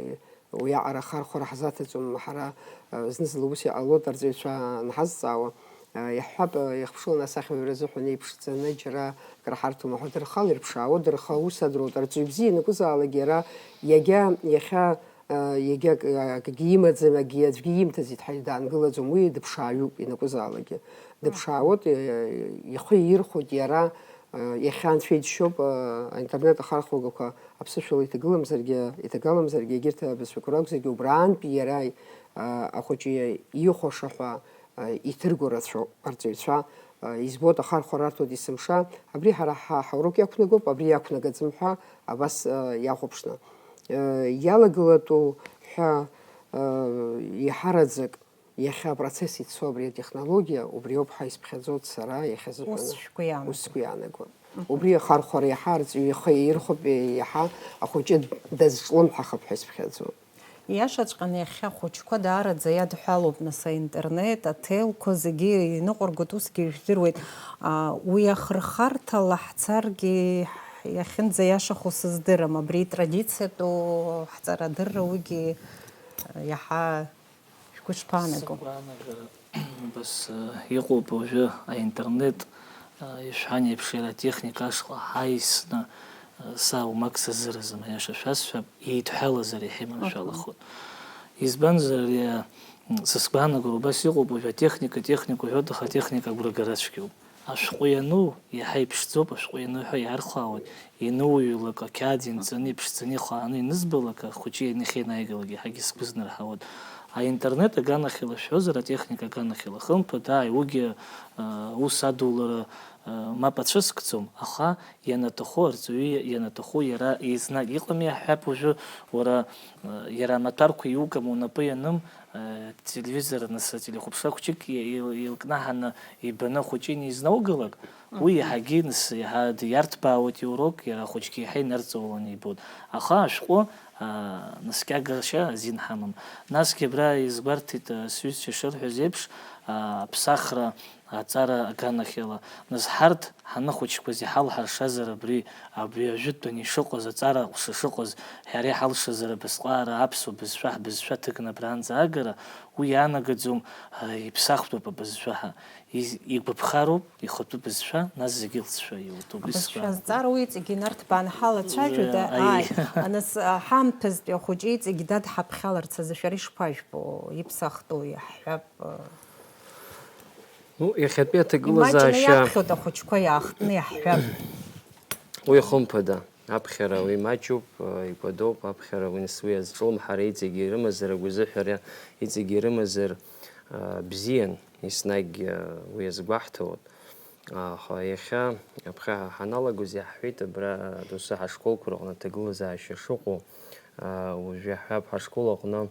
уиаҟара ахархәара ҳзаҭаҵом, ҳара, а, зны-зынла ус иҟалоит, арҵаҩцәа анҳазҵаауа, а, иаҳҳәап, а, ихԥшыланы асахьаҩыра азыҳәан еиԥшӡаны џьара акры ҳарҭома ҳәа, дырхала ирԥшаауа, дырха ус адроуеит, арҵаҩ бзиа ианакәызаалак иара иагьа иахьа Егьа акгьы имаӡам, акгьы аӡәгьы имҭаӡеит ҳәа даангылаӡом, уи дыԥшааҩуп ианакәызаалакгьы. Дыԥшаауеит, ихы иирхәоит иара, иахьа анцәа иџьшьоуп, аинтернет ахархәагақәа аԥсышәала иҭагыламзаргьы, иҭагаламзаргьы, егьырҭ абызшәақәа ракәзаргьы, убраантәи иара ахәыҷы ихәаша ҳәа иҭырго рацәоуп арҵаҩцәа. Избоит, ахархәара арҭоит есымша, абри ҳара ҳа-, ҳаурок иақәнагоуп, абри иақәнагаӡам ҳәа абас иахәаԥшны. Иалагылатәу ҳәа, еиҳараӡак иахьа апроцесс ицо абри атехнологиа, убриоуп ҳәа исԥхьаӡоит сара иахьазыҳәан. Ус шәгәы иаанагоит? Ус сгәы иаанагоит. Мгм. Убри ахархәара иаҳа арҵаҩ ихы иаирхәап, иаҳа ахәыҷы дазҿлымҳахап ҳәа исԥхьаӡоит. Иашаҵәҟьаны иахьа ахәыҷқәа даараӡа иадҳәалоуп, нас, аинтернет, аҭелқәа зегьы иныҟәыргоит, усгьы ижәдыруеит. А, уи ахырхарҭала ҳцаргьы иахьынӡаиашахо сыздырам, абри итрадициатәу ҳҵарадырра уигьы иаҳа шәгәы шԥаанаго? Сыгәаанагара, убас, э, иҟоуп уажәы аинтернет, э, ишәҳәан еиԥш, иара атехника ашҟа ҳаисны, э, са умак сазыразым, аиаша шәасҳәап, еидҳәалазар иҳаманшәалахоит. Мгм. Избанзар, ари, э, м, са сгәаанагара убас иҟоуп, уажәы атехника, техника уҳәоит, аха атехника агәрагара цәгьоуп. Ашәҟәы иану иаҳа иԥшӡоуп, ашәҟәы иану ҳәа иаархәаауеит, иану уаҩлак ақьаад ианҵаны, иԥшӡаны ихааны ианызбалак, ахәыҷы иахьинаигалак иаҳагьы сгәы знарҳауеит. Аинтернет аганахьала шәҳәозар, атехника аганахьала, хымԥада, ааи, уигьы, а, ус адулара, а, мап ацәыскӡом, аха ианаҭаху арҵаҩы, ианаҭаху иара еснагь иҟами, иаҳҳәап, уажәы уара, а, иара амаҭәарқәа иугам, унапы ианым, а, телевизор, нас, телехәаԥшра хәҷык и-, ил-, илкнаҳаны ибаны ахәыҷы инеизнаугалак, уи Мгм. иаҳагьы, нас, иаҳа диарҭбаауеит иурок, иара ахәыҷгьы иаҳа инарҵауланы ибоит. Аха ашәҟәы, аа, наскьагашьа азин ҳамам. Насгьы абра изгәарҭеит, аа, сҩызцәа шырҳәаз еиԥш, аа, аԥсахра аҵара аганахьала. Нас ҳарҭ ҳаныхәыҷқәаз иҳалҳаршазар абри, абри ажәытәан ишыҟаз, аҵара аҟәша шыҟаз, ҳара иҳалшазар абасҟаара аԥсуа бызшәа, ҳбызшәа ҭыгны абранӡа агара, уи иаанагаӡом, аа, иԥсахтәуп абызшәа ҳәа. Из-, игәаԥхароуп ихатәы бызшәа, нас зегьы лҵшәа иутәуп. Абызшәа Исгәаҳҭоит. Азҵаара уи иҵегьы инарҭбаан ҳалацәажәоит, Э, аи. Ааи, аныс, а, ҳаамҭазтәи ахәыҷы иҵегь дадҳаԥхьаларц азы шәара ишԥажәбо, иԥсахтәу иаҳҳәап, э. Ну, иахьатәи Имаҷны аҭагылазаашьа иаԥхьоит ахәыҷқәа иаахтны иаҳҳәап. Уи хымԥада, аԥхьара уи маҷуп, э, икәадоуп, аԥхьара уи нас уи азҿлымҳара иҵегьы ирымазар, агәазыҳәара иҵегьы ирымазар, э, бзиан, еснагь, э, уи азгәаҳҭауан. Аха иахьа аԥхьа ҳаналагоз иаҳҳәеит, абра доусы ҳашколқәа рҟны аҭагылазаашьа шыҟоу, аа, уажә иаҳҳәап, ҳашкол аҟны,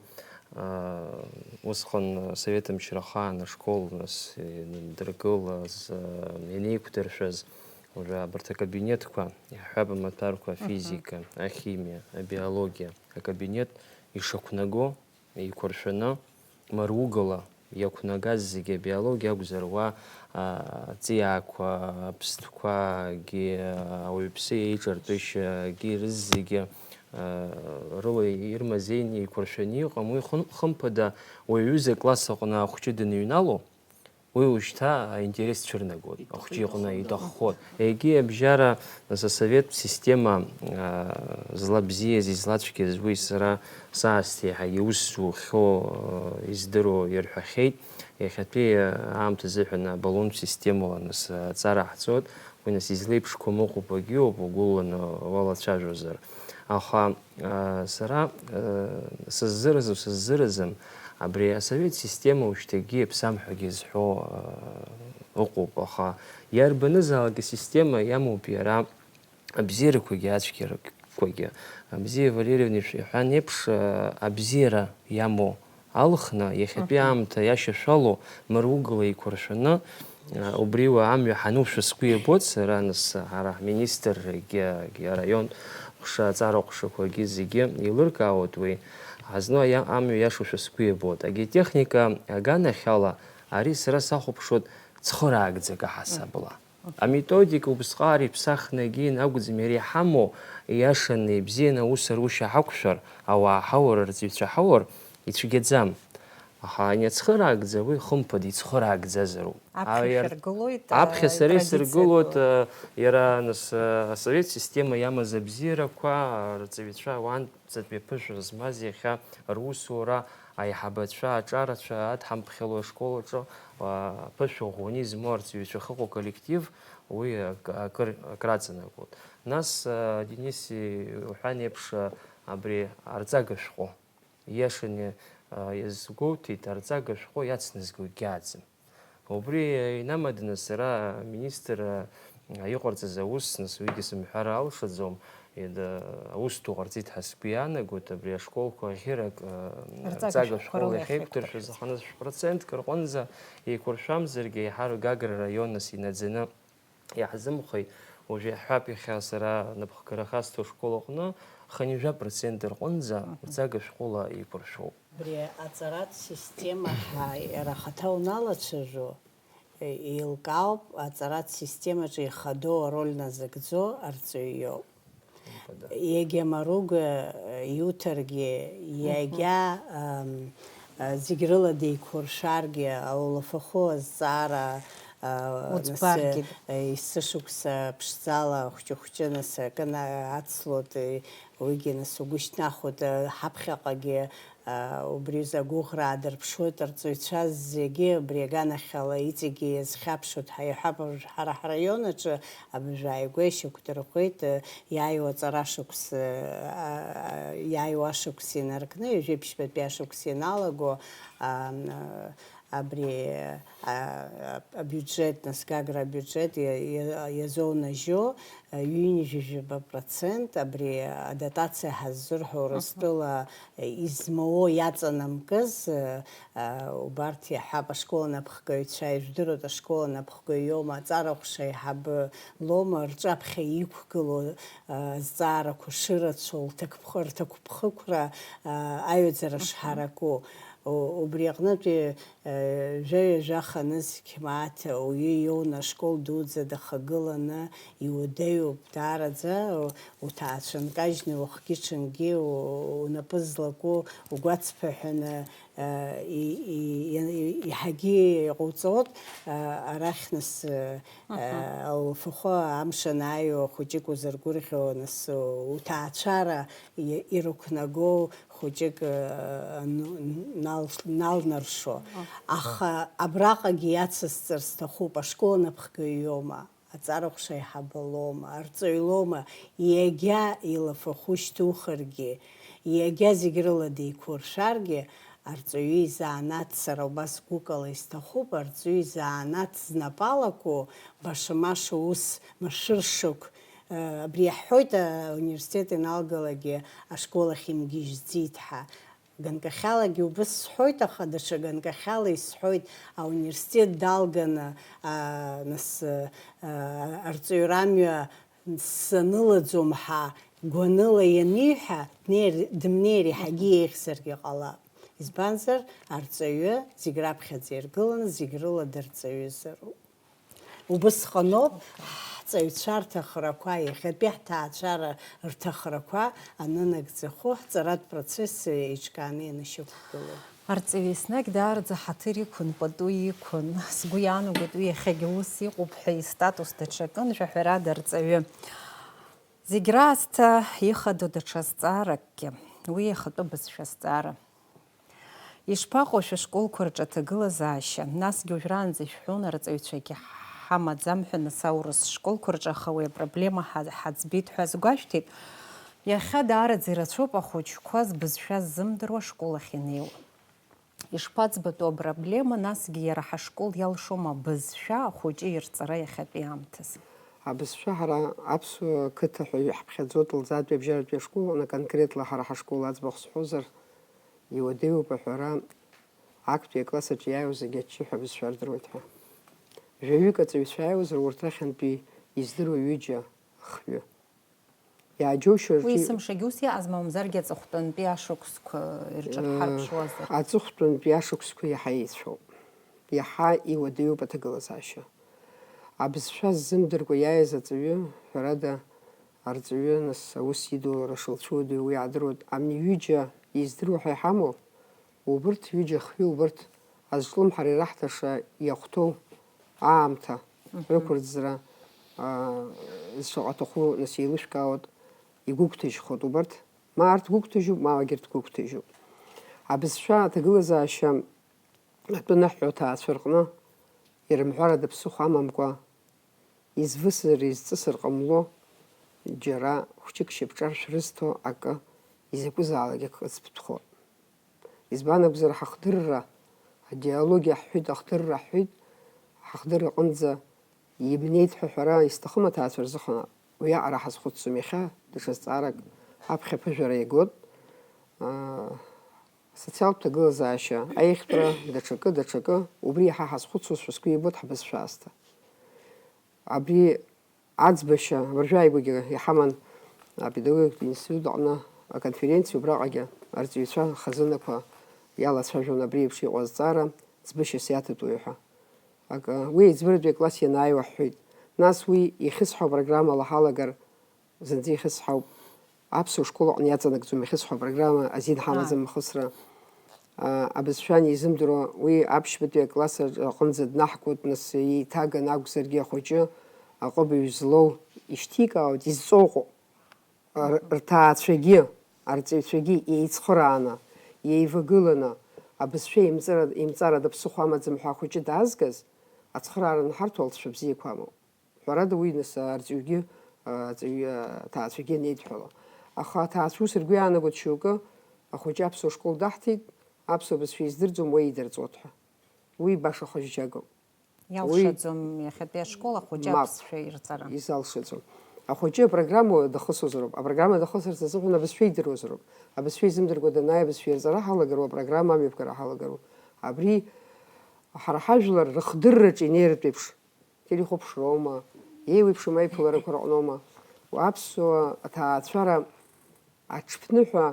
аа, усҟан асовет мчра ахаан ашкол нас ианындыргылаз, аа, ианеиқәдыршәаз, уажәы абарҭ акабинетқәа, иаҳҳәап, амаҭәарқәа, Мгм. афизика, ахимиа, абиологиа акабинет ишақәнаго, еиқәыршәаны, маруугала иақәнагаз зегьы абиологиа акәзар, уа, а, аҵиаақәа, аԥстәқәагьы, ауаҩԥсы еиҿартәышьагьы рызегьы, а, рыла ирмазеины еиқәыршәаны иҟам. Уи хым-, хымԥада, уаҩ ҩыза акласс аҟны ахәҷы даныҩнало, уи ушьҭа аинтерес цәырнагоит, Иҭаху ахәҷы иҟны иҭаху иҭаххоит. Егьи абжьара, нас, асовет система, а, злабзиаз, излацәгьаз, уи сара саасҭа еиҳагьы ус зухьоу, а, издыруа ирҳәахьеит. Иахьатәи, а, аамҭазыҳәан абаллонтә системала, нас, аҵара ҳҵоит. Уи, нас, излеиԥшқәам ыҟоуп, агьиоуп, угәыланы уалацәажәозар. Аха, а, сара, а, сыззыразу, сыззыразым, абри асовет система ушьҭагьы иаԥсам ҳәагьы зҳәо, а, ыҟоуп, аха иарбанызаалак асистема иамоуп иара абзиарақәагьы ацәгьарақәагьы. Абзиа Валерьевна ишәа-, иҳәан еиԥш, а, абзиара иамоу алхны, иахьатәи Мгм. аамҭа иашьашәалоу, мыругла еиқәыршәаны, а, убри уа амҩа ҳанушәа сгәы иабоит сара, нас, ҳара ҳминистргьы, араион ҟәша, аҵара ҟәшақәагьы зегьы еилыркаауеит уи. Ҳазну аиа-, амҩа иашоушәа сгәы иабоит. Агеотехника аганахьала ари сара сахәаԥшуеит цхыраагӡак аҳасабала. Аметодика убысҟак иԥсахны акгьы акәӡам, иара иҳамоу, ииашаны, ибзианы аус арушьа ҳақәшәар, ауаа ҳаур, арҵаҩцәа ҳаур, ицәгьаӡам. Аха ани ацхыраагӡа, уи хымԥада ицхыраагӡазароуп. Аԥхьа Аиар-, шәыргылоит, аԥхьа а, сара итрадициа исыргылоит, ду. а, иара, нас, а, асовет система иамаз абзиарақәа, арҵаҩцәа, уаантәи аԥышәа змаз иахьа русура аиҳабацәа, аҿарацәа адҳамԥхьало ашкол аҿы, а, аԥышәа ӷәӷәаны измоу арҵаҩцәа ахьыҟоу аколлектив, уи ак-, акыр, акраҵанакуеит. Нас, а, Денис иҳәан еиԥш, а, абри арҵага шәҟәы, ииашаны, а, иазгәоуҭеит, арҵага шәҟәы иацназго егьааӡам. Убри инамаданы сара аминистр, а, иҟарҵаз аус, нас уигьы сымҳәар алшаӡом, ида-, аус ду ҟарҵеит ҳәа сгәы иаанагоит, абри ашколқәа ахьырак, а, Рҵага рҵага шәҟәқәа шәҟәыла рыла иахьеиқәдыршәаз, иахьеиқәдыршәаз. Аха нас шәпроцентк рҟынӡа еиқәыршәамзаргьы, еиҳарак Гагра раион нас инаӡаны иаҳзымхеит. Уажә иаҳҳәап, иахьа сара напхгара хасҵо ашкол аҟны хынҩажәа процент рҟынӡа Мгм. рҵага шәҟәыла еиқәыршәоуп. Абри аҵаратә система ҳәа иара ахаҭа уналацәажәо, еилкаауп, аҵаратә системаҿы ихадоу ароль назыгӡо арҵаҩы иоуп. Хымԥада. Егьа Маруга иуҭаргьы, Мгм. егьа, ам, а, зегь рыла деиқәыршәаргьы, аулафахәы азҵаара, а, Уӡбаргьы. нас, а, есышықәса ԥшӡала хәҷы-хәҷы, нас, акы на-, ацлоит, уигьы, нас, угәы шьҭнахуеит, а, ҳаԥхьаҟагьы, а, убри азы агәыӷра аадырԥшуеит, арҵаҩцәа зегьы абри аганахьала иҵегьы иазхьаԥшуеит ҳәа иҳәап. Ҳара ҳраион аҿы абыржәы ааигәа ишьақәдырӷәӷәеит, а, иааиуа аҵара шықәс, а, а, иааиуа ашықәс инаркны, ҩажәи ԥшьбатәи ашықәс ианалаго, а, а, абри, а, а, абиуџьет, нас Гагра абиуџьет иа-, иа-, иазонажьо, а, ҩынҩажәижәаба процент абри адотациа ҳаззырҳәо Урыстәыла измоуа иаҵанамкыз, а, а, убарҭ иаҳҳәап, ашкол анапхгаҩцәа, ижәдыруеит, ашкол анапхгаҩ иоума, аҵара ҟәша аиҳабы лоума, рҿаԥхьа иқәгылоу, а, азҵаарақәа шырацәоу, лҭакԥх-, рҭакԥхықәра, а, аҩаӡара шҳараку. У-, убри аҟнытәи, э, жәаҩа-жәаха нызқь мааҭ ауаҩы иоуны ашкол дуӡӡа дахагыланы иуадаҩуп даараӡа, у-, уҭаацәа нкажьны уахгьы-ҽынгьы у-, унапы злаку угәацԥыҳәаны, э, и-, и-, и-, иаҳагьы иҟауҵоит, э, арахь нас, э, Аҳа. э, лфахәы амш анааиуа хәыҷык узыргәырӷьо, нас уҭаацәара и-, ирықәнагоу хәыҷык, э, н-, нал-, налнаршо. Аха абраҟагьы иацысҵар сҭахуп, ашкол анапхгаҩ иоума, аҵара ҟәша аиҳабы лоума, арҵаҩ лоума, иагьа илафахәы шьҭухыргьы, иагьа зегь рыла деиқәыршәаргьы, арҵаҩы изанааҭ, сара убас гәыкала исҭахуп, арҵаҩы изанааҭ знапы алаку, баша-маша ус машәыршақә, э, абри иаҳҳәоит, ауниверситет ианалгалакгьы ашкол ахь имгьежьӡеит ҳәа. Ганкахьалагьы убыс сҳәоит, аха даҽа ганкахьала исҳәоит, ауниверситет далганы, а, нас, а, арҵаҩра амҩа санылаӡом ҳәа гәаныла ианиҳәа, днеир-, дымнеир иаҳагьы еиӷьзаргьы ҟалап. Избанзар, арҵаҩы зегь раԥхьаӡа иргыланы, зегь рыла дырҵаҩызароуп. Убысҟаноуп ҳҵаҩцәа рҭахрақәа, иахьатәи ҳҭаацәара рҭахрақәа анынагӡахо, ҳҵаратә процесс еиҿкааны ианышьақәгылоу. Арҵаҩы еснагь даараӡа ҳаҭыр иқәын, пату иқәын. Сгәы иаанагоит, уи иахьагьы ус иҟоуп ҳәа, истатус даҽакын, жәаҳәарада, арҵаҩы. Зегь раасҭа ихадоу даҽа зҵааракгьы, уи иахатәы бызшәа азҵаара. Ишԥаҟоу шәышколқәа рҿы аҭагылазаашьа? Насгьы уажәраанӡа ишәҳәон, арҵаҩцәагьы ҳамаӡам ҳәа, нас аурыс школқәа рҿы, аха уи апроблема ҳа-, ҳаӡбеит ҳәа азгәашәҭеит. Иахьа даараӡа ирацәоуп ахәыҷқәа збызшәа ззымдыруа ашкол ахь инеиуа. Ишԥаӡбатәу апроблема, насгьы иара ҳашкол иалшома абызшәа ахәыҷы ирҵара иахьатәи аамҭазы? Абызшәа ҳара аԥсуа қыҭа ҳәа иаҳԥхьаӡоит Лӡаатәи абжьаратәи ашкол аҟны, конкретла ҳара ҳашкол аӡбахә сҳәозар, иуадаҩуп аҳәара, актәи акласс аҿы иааиуа зегьы аччиа ҳәа абызшәа рдыруеит ҳәа. Жәаҩык аҵаҩцәа иааиуазар, урҭ рахьынтәи издыруа ҩыџьа, хҩы. Иааџьоушьо Уи рҿы есымшагьы ус иаазма, мамзаргьы аҵыхәтәантәи ашықәсқәа ирҿырҳарԥшуазар? Аҵыхәтәантәи ашықәсқәа иаҳа еицәоуп, иаҳа иуадаҩуп аҭагылазаашьа. Абызшәа ззымдыркәа иааиз аҵаҩы, ҳәарада, арҵаҩы, нас, аус идулара шылцәуадаҩу уи аадыруеит. Амни ҩыџьа издыруа ҳәа иҳамоу, убырҭ ҩыџьа-хҩы, убырҭ азҿлымҳара ираҳҭаша иахәҭоу аамҭа Мгм. рықәырӡра, аа, шаҟа аҭаху, нас, еилышәкаауеит, игәыгәҭажьхоит убарҭ. Ма арҭ гәыгәҭажьуп, ма егьырҭ гәыгәҭажьуп. Абызшәа аҭагылазаашьа атәы аныҳәо аҭаацәа рҟны ирымҳәарада ԥсыхәа амамкәа, извысыр, изҵысыр ҟамло, џьара хәҷык шьапҿаршә рызҭо акы изакәызаалак акы ыҵбҭәхоит. Избан акәзар, ҳахдырра, адиалоги ҳҳәеит, ахдырра ҳҳәеит, ҳахдырра аҟынӡа имнеит ҳәа ҳәара исҭахым аҭаацәа рзыҳәан уиаҟара ҳазхәыцӡом. Иахьа даҽа зҵаарак аԥхьа аԥыжәара иагоит. Аа, социалтә ҭагылазаашьа, аиӷьтәра, даҽакы, даҽакы, убри иаҳа ҳазхәыцуазшәа сгәы иабоит ҳбызшәа аасҭа. Абри аӡбашьа абыржәы ааигәагьы иҳаман апедагогикатә институт аҟны аконференциа, убраҟагьы арҵаҩцәа хазынақәа иалацәажәон абри еиԥш иҟоу азҵаара ӡбышьас иаҭатәуи ҳәа. Акы, уи аиҵбыратәи акласс ианааиуа ҳҳәеит. Нас уи иахьысҳәо апрограммала ҳалагар, зынӡа ихьысҳауп. Аԥсуа школ аҟны иаҵанакӡом ихьысҳәо апрограмма азин ҳамаӡам Ааи. ахысра. А, абызшәа анизымдыруа, уи аԥшьбатәи акласс аҿ-, аҟынӡа днаҳгоит, нас, еиҭаган акәзаргьы ахәыҷы аҟыбаҩ злоу ишьҭикаауеит, изҵоуҟоу. Р-, рҭаацәагьы, арҵаҩцәагьы еицхырааны, еивагыланы, абызшәа имҵара-, имҵарада ԥсыхәа амаӡам ҳәа ахәыҷы даазгаз, ацхыраара анҳарҭо алҵшәа бзиақәа амоуп. Ҳәарада, уи нас арҵаҩгьы, а, аҵаҩ-, а, аҭаацәагьы анеидҳәало. Аха аҭаацәа ус ргәы иаанагоит шьоукы, ахәыҷы аԥсуа школ даҳҭеит, аԥсуа бызшәа издырӡом, уеидырҵоит ҳәа. Уи баша хәыҷык агоуп. Иалшаӡом иахьатәи ашкол ахәыҷы аԥсшәа ирҵара. Изалшаӡом. Ахәыҷы апрограмма дахысуазароуп. Апрограмма дахысырц азыҳәан абызшәа идыруазароуп. Абызшәа изымдыркәа данааи абызшәа ирҵара ҳалагароу, апрограмма амҩаԥгара ҳалагароу. Абри ҳара ҳажәлар рыхдырраҿы инеиртә еиԥш, телехәаԥшроума, еиуеиԥшым аиԥыларақәа рыҟноума, аԥсуа аҭаацәара аҽԥныҳәа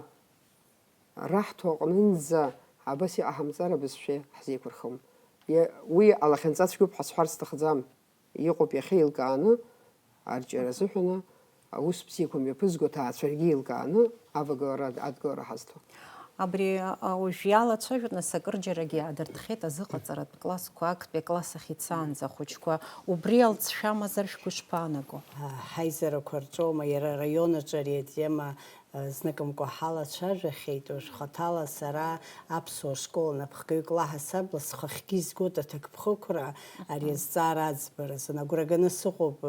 раҳҭо аҟнынӡа абас иҟаҳамҵар абызшәа ҳзеиқәырхом. Уи алахьынҵацәгьоуп ҳәа сҳәар сҭахӡам. Иҟоуп иахьа еилкааны, арҿиара азыҳәаны, аус бзиақәа мҩаԥызго аҭаацәарагьы еилкааны авагылара, адгылара ҳазҭо. Абри уажә иалацәажәоит, нас акырџьарагьы иаадыртхьеит азыҟаҵаратә классқәа актәи акласс ахь ицаанӡа ахәыҷқәа. Убри алҵшәа амазар шәгәы ишԥаанаго? Ҳаизарақәа рҿоума, иара араион аҿы ари атема зныкымкәа ҳалацәажәахьеит. Уажә хаҭала сара аԥсуа школ анапхгаҩык лаҳасабла схахьгьы изгоит аҭакԥхықәра ари азҵаара аӡбаразын. Агәра ганы сыҟоуп,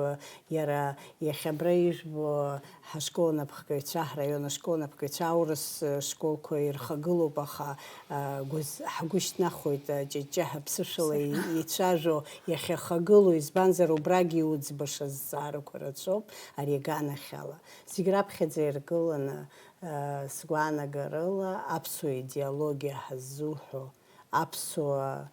иара иахьа абра ижәбо ҳашкол анапхгаҩцәа, ҳраион ашкол анапхгаҩцәа, аурыс школқәа ирхагылоуп, аха ҳгәы шьҭнахуеит, ҷыҷҷаҳәа ԥсышәала ицәажәо иахьахагылоу, избанзар, убрагь иуӡбаша зҵаарақәа рацәоуп ари аганахьала. Зегь раԥхьаӡа иргыланы, сгәаанагарыла, аԥсуа идеологиа ҳаззуҳәо, аԥсуа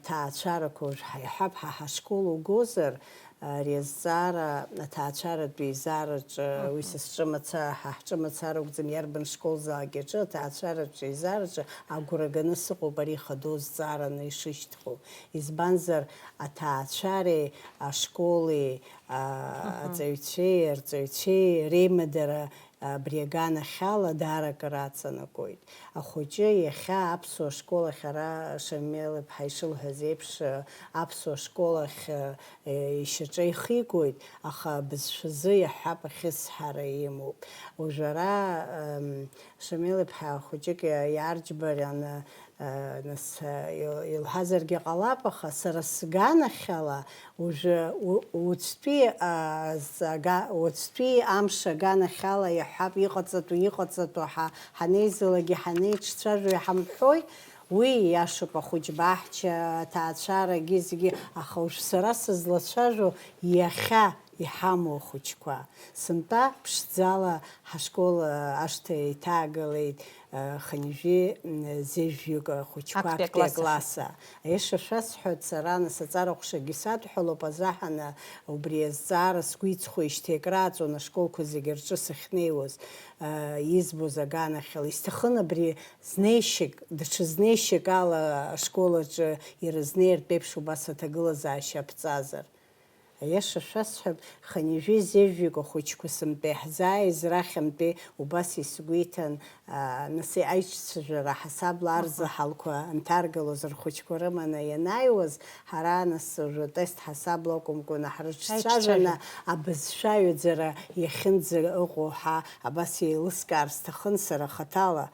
ҭаацәарақәа уажә ҳаиҳәап, ҳа ҳашкол угозар, ари азҵаара аҭаацәаратә еизараҿы, уи са сҿы маца-, ҳа ҳҿы мацара акәӡам, иарбан школзаалак иаҿу аҭаацәаратә еизараҿы агәра ганы сыҟоуп ари ихадоу зҵаараны ишышьҭхәоу. Избанзар, аҭаацәареи ашколи, аҵаҩцәеи арҵаҩцәеи реимадара абри аганахьала даара акыр аҵанакуеит. Ахәыҷы иахьа аԥсуа школ ахь ара Шамел-иԥҳа ишылҳәаз еиԥш, аԥсуа школ ахь ишьаҿа ихигоит, аха абызшәазы иаҳҳәап ахьысҳара имоуп. Уажә ара, Шамел-иԥҳа хәыҷык иаарџьбараны, нас, илҳәазаргьы ҟалап, аха сара сганахьала, уажәы у-, уаҵәтәи, а, зҵага-, уаҵәтәи амш аганахьала иаҳҳәап, иҟаҵатәу, иҟаҵатәу ҳа-, ҳанеизалагьы ҳанеиҿцәажәо иҳамҳәои? Уи ииашоуп, ахәыҷ баҳча, аҭаацәарагьы зегьы, аха уажә сара сызлацәажәо иахьа иҳамоу ахәыҷқәа. Сынтәа ԥшӡала ҳашкол ашҭа еиҭаагалеит, хынҩажәи зежәҩык ахәыҷқәа актәи акласс ахь. Аиаша шәасҳәоит, сара нас аҵара ҟәшагьы садҳәалоуп азаҳаны, убри азҵаара сгәы иҵхоижьҭеи акрааҵуан ашколқәа зегьы рҿы сахьнеиуаз, избоз аганахьала. Исҭахын абри знеишьак, даҽа знеишьак ала ашкол аҿы ирызнеиртә еиԥш убас аҭагылазаашьа аԥҵазар. Аиаша шәасҳәап, хынҩажәи зежәҩык ахәыҷқәа сынтәа иаҳзааиз рахьынтәи убас исгәеиҭан, аа, нас аиҿцәажәара ҳасабла арзаҳалқәа анҭаргалоз рхәыҷқәа рыманы ианааиуаз, ҳара нас уажәы атест ҳасабла акәымкәаны ҳрыҿцәажәаны, абызшәа аҩаӡара иахьынӡа ыҟоу ҳа абас еилыскаар сҭахын сара хаҭала.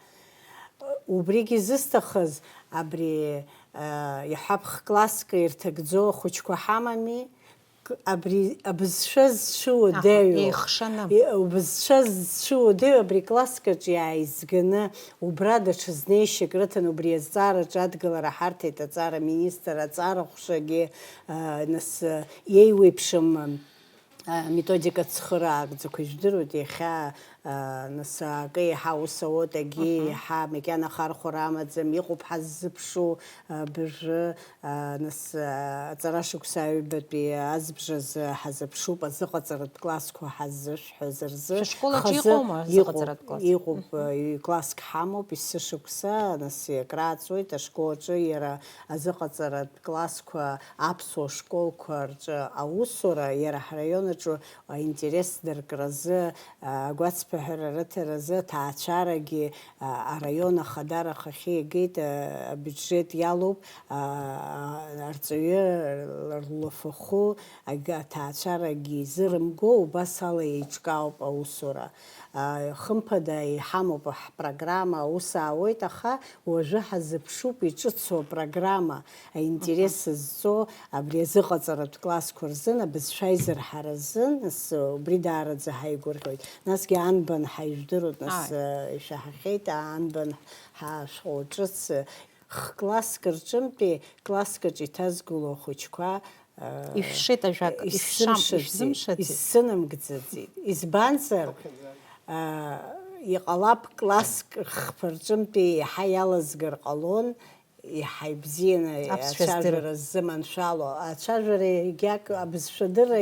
Убригьы зысҭахыз, абри, аа, иаҳҳәап, х-класск ирҭагӡоу ахәыҷқәа ҳамами, к-, абри абызшәа зцәыуадаҩу, еихшаны. И-, убызшәа зцәыуадаҩу абри класск аҿы иааизганы, убра даҽа знеишьак рыҭан, убри азҵаараҿы адгылара ҳарҭеит аҵара министр, аҵара ҟәшагьы, аа, нас, иеиуеиԥшым, методикатә цхыраагӡақәа ижәдыруеит, иахьа, нас, акы еиҳа аус ауеит, акгьы еиҳа макьана ахархәара амаӡам, иҟоуп ҳаззыԥшу, абыржәы, нас, аҵара шықәса аҩбатәи азбжазы ҳазыԥшуп, азыҟаҵаратә классқәа ҳаззышәҳәаз рзы. Шәышкол аҿы хазы иҟоума азыҟаҵаратә класс? Иҟоуп, ҩ-класск ҳамоуп, есышықәса, нас, акрааҵуеит ашкол аҿы иара азыҟаҵаратә классқәа аԥсуа школқәа рҿы аусура, иара ҳраион аҿы аинтерес дыркразы, агәацԥыҳәара рыҭаразы аҭаацәарагьы араион ахадара ахахьы игеит, абиуџьет иалоуп, арҵаҩы рлафахәы, аҭаацәарагьы изырымго, убас ала еиҿкаауп аусура. Хымԥада иҳамоуп ҳпрограмма, аус аауеит, аха уажәы ҳазыԥшуп иҿыцу апрограмма, аинтерес зҵо абри азыҟаҵаратә классқәа рзын, абызшәа аизырҳара азын, нас убри даараӡа ҳаигәырӷьоит. Насгьы анбан ҳаижәдыруеит, нас, ишәаҳахьеит, анбан ҳашәҟәы ҿыц, Х-класск рҿынтәи класск аҿы иҭазгылоу ахәыҷқәа, э, Ишәшеит ажәак, ишәшам, исзымшаӡеит, ишәзымшаӡеит. Исзынамгӡаӡеит. Избанзар, э, иҟалап, класск хԥа рҿынтәи иаҳа иалазгар ҟалон, иаҳа ибзианы Аԥсшәа ацәажәара ззыманшәало. Ацәажәара егьак, абызшәадырра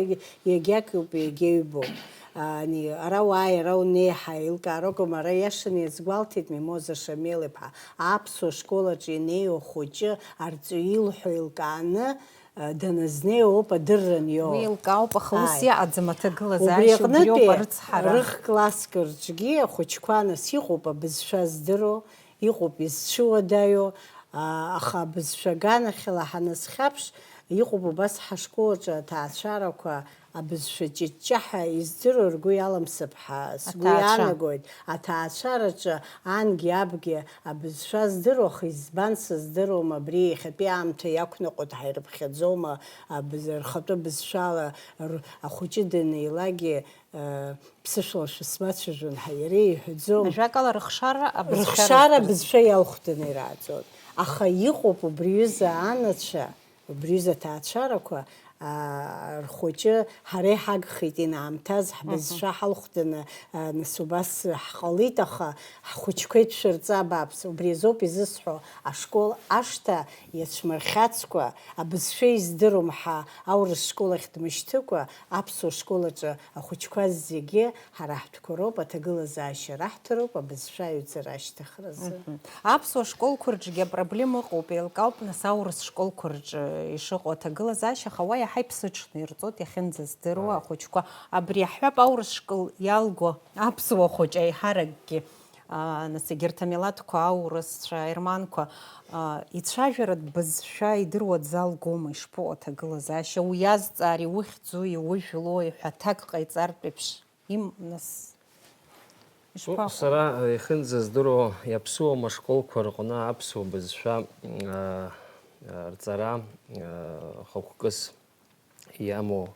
егьак иоуп, егьаҩбоуп. Ани, ара уааи, ара унеи ҳәа еилкаара акәым, ара иашаны иазгәалҭеит Мимоза Шамел-иԥҳа. Аԥсуа школ аҿы инеиуа хәыҷы арҵаҩы илҳәо еилкааны, а, даназнеиуа ауп адырра аниоу. Уи еилкаауп, аха ус Ааи. иаҟаӡам Убри аҭагылазаашьа, убриоуп аҟнытәи арыцҳара. Рых-класск рҿгьы ахәыҷқәа нас иҟоуп абызшәа здыруа, иҟоуп изцәыуадаҩу, а, аха абызшәа аганахьала ҳаназхьаԥш, иҟоуп убас ҳашкол аҿы аҭаацәарақәа абызшәа ҷыҷҷаҳәа издыруа ргәы иаламсып ҳәа сгәы Аҭаацәа. иаанагоит. Аҭаацәараҿы ангьы абгьы абызшәа здыруа, аха избан сыздыруам, абри иахьатәи аамҭа иақәныҟәоит, ҳаирыԥхьаӡома, абыз-, рхатәы бызшәала р-, ахәыҷы данеилагьы, э, ԥсышәала шәысмацәажәон ҳәа иара иҳәаӡом. Ажәакала, рыхшара абызшәа Рыхшара рызҭаз. Абызшәа иалхәданы ирааӡон. Аха иҟоуп убри ҩыза анаацәа, убри ҩыза аҭаацәарақәа, аа, рхәыҷы ҳара иҳагхеит инаамҭаз ҳбызшәа ҳалхәданы, аа, нас убас ҳҟалеит, аха ҳхәыҷқәа иҭшәырҵа абааԥс, убри азоуп изысҳәо, ашкол ашҭа иацәмырхьацкәа, абызшәа издыруам ҳәа аурыс школ ахь дмышьҭыкәа, аԥсуа школ аҿы ахәыҷқәа зегьы ҳара ҳтәқәа роуп, аҭагылазаашьа раҳҭароуп, абызшәа аҩӡара ашьҭыхразы. Аԥсуа школқәа рҿгьы апроблема ыҟоуп, еилкаауп, нас, аурыс школқәа рҿы ишыҟоу аҭагылазаашьа, аха уа иаҳа иԥсыҽны ирҵоит, иахьынӡаздыруа ахәыҷқәа. Абри иаҳҳәап, аурыс школ иалго аԥсуа хәыҷ аиҳаракгьы, аа, нас, егьырҭ амилаҭқәа, аурысцәа, аерманқәа, аа, ицәажәаратә бызшәа идыруа дзалгома, ишԥаҟоу аҭагылазаашьа, уи иазҵаари, ухьӡуи, ужәлои ҳәа аҭак ҟаиҵартә еиԥш, им, нас, ишԥаҟоу? Сара, э, ихынӡаздыруа, иаԥсуам ашколқәа рҟны аԥсуа бызшәа, э, э, рҵара, э, хықәкыс иамоу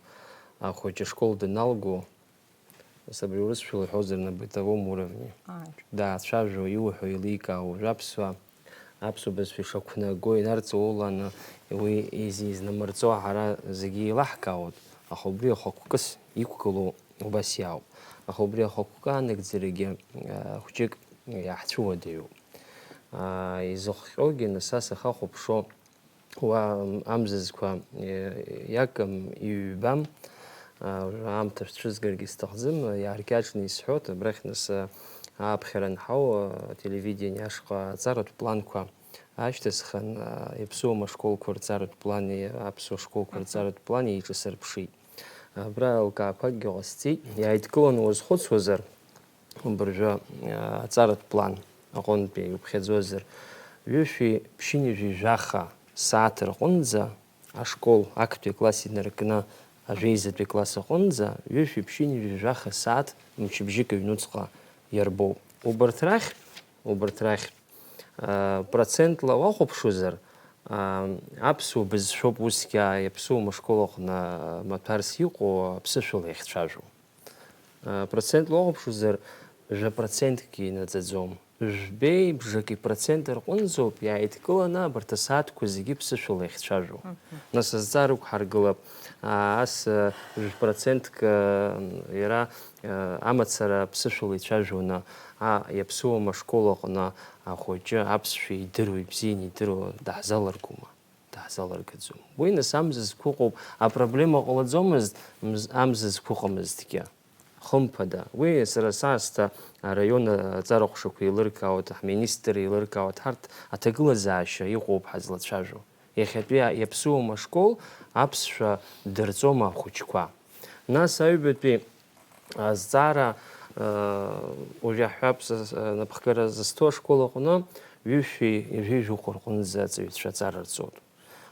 ахәыҷы ашкол даналго, нас абри урысшәала иҳәозар, на бытовом уровне. Ааи. Даацәажәо, иуҳәо еиликаауа, уажәы аԥсуа, аԥсуа бызшәа ишақәнаго инарҵауланы, уи изи-, изнамырҵо ҳара зегьы еилаҳкаауеит, аха убри ахықәкыс иқәгылоу убас иаауп. Аха убри ахықәкы анагӡарагьы, а, хәҷык иаҳцәыуадаҩуп. А, изыхҟьогьы, нас, са сахьахәаԥшуа, уа, м, амзызқәа, е, иакым, иҩбам, а, уажәы аамҭа шәцәызгаргьы сҭахӡам, иааркьаҿны исҳәоит, абрахь, нас, а, ааԥхьара анҳау, а, ателевидение ашҟа аҵаратә планқәа ашьҭысхын, а, иаԥсуам ашколқәа рҵаратә плани аԥсуа школқәа рҵаратә плани еиҿасырԥшит. Абра алкаақәакгьы ҟасҵеит. Иааидкыланы уазхәыцуазар, убыржәы, а, аҵаратә план аҟынтәи иуԥхьаӡозар, ҩышәи ԥшьынҩажәи жәаха сааҭ рҟынӡа ашкол актәи акласс инаркны ажәеизатәи акласс аҟынӡа, ҩышәи ԥшьынҩажәи жәаха сааҭ мчыбжьык аҩнуҵҟа иарбоуп. Убарҭ рахь, убарҭ рахь, а, процентла уахәаԥшуазар, а, аԥсуа бызшәоуп усгьы иаԥсуам ашкол аҟны маҭәарс иҟоу аԥсышәала иахьцәажәо. А, процентла уахәаԥшуазар, жәа процентгьы инаӡаӡом. Жәбеи бжаки процент рҟынӡоуп иааидкыланы абарҭ асааҭқәа зегьы ԥсышәала иахьцәажәо. Нас азҵаара ықәҳаргылап, а, ас, а, жәә процентк, а, иара, а, амацара ԥсышәала ицәажәоны, а, иаԥсуам ашкол аҟны ахәыҷы аԥсшәа идыруа, ибзианы идыруа даҳзалыргома? Даҳзалыргаӡом. Уи, нас, амзызқәа ыҟоуп, апроблема ҟалаӡомызт, мз-, амзызқәа ыҟамызҭгьы. Хымԥада. Уи сара саасҭа араион аҵара ҟәшақәа еилыркаауеит, ҳминистр еилыркаауеит, ҳарҭ аҭагылазаашьа иҟоуп ҳазлацәажәо. Иахьатәи иаԥсуам ашкол аԥсшәа дырҵома ахәыҷқәа? Нас аҩбатәи азҵаара, э, уажә иаҳҳәап, са, э, напхгара зысҭо ашкол аҟны ҩышәи жәижәихә рҟынӡа аҵаҩцәа аҵара рҵоит.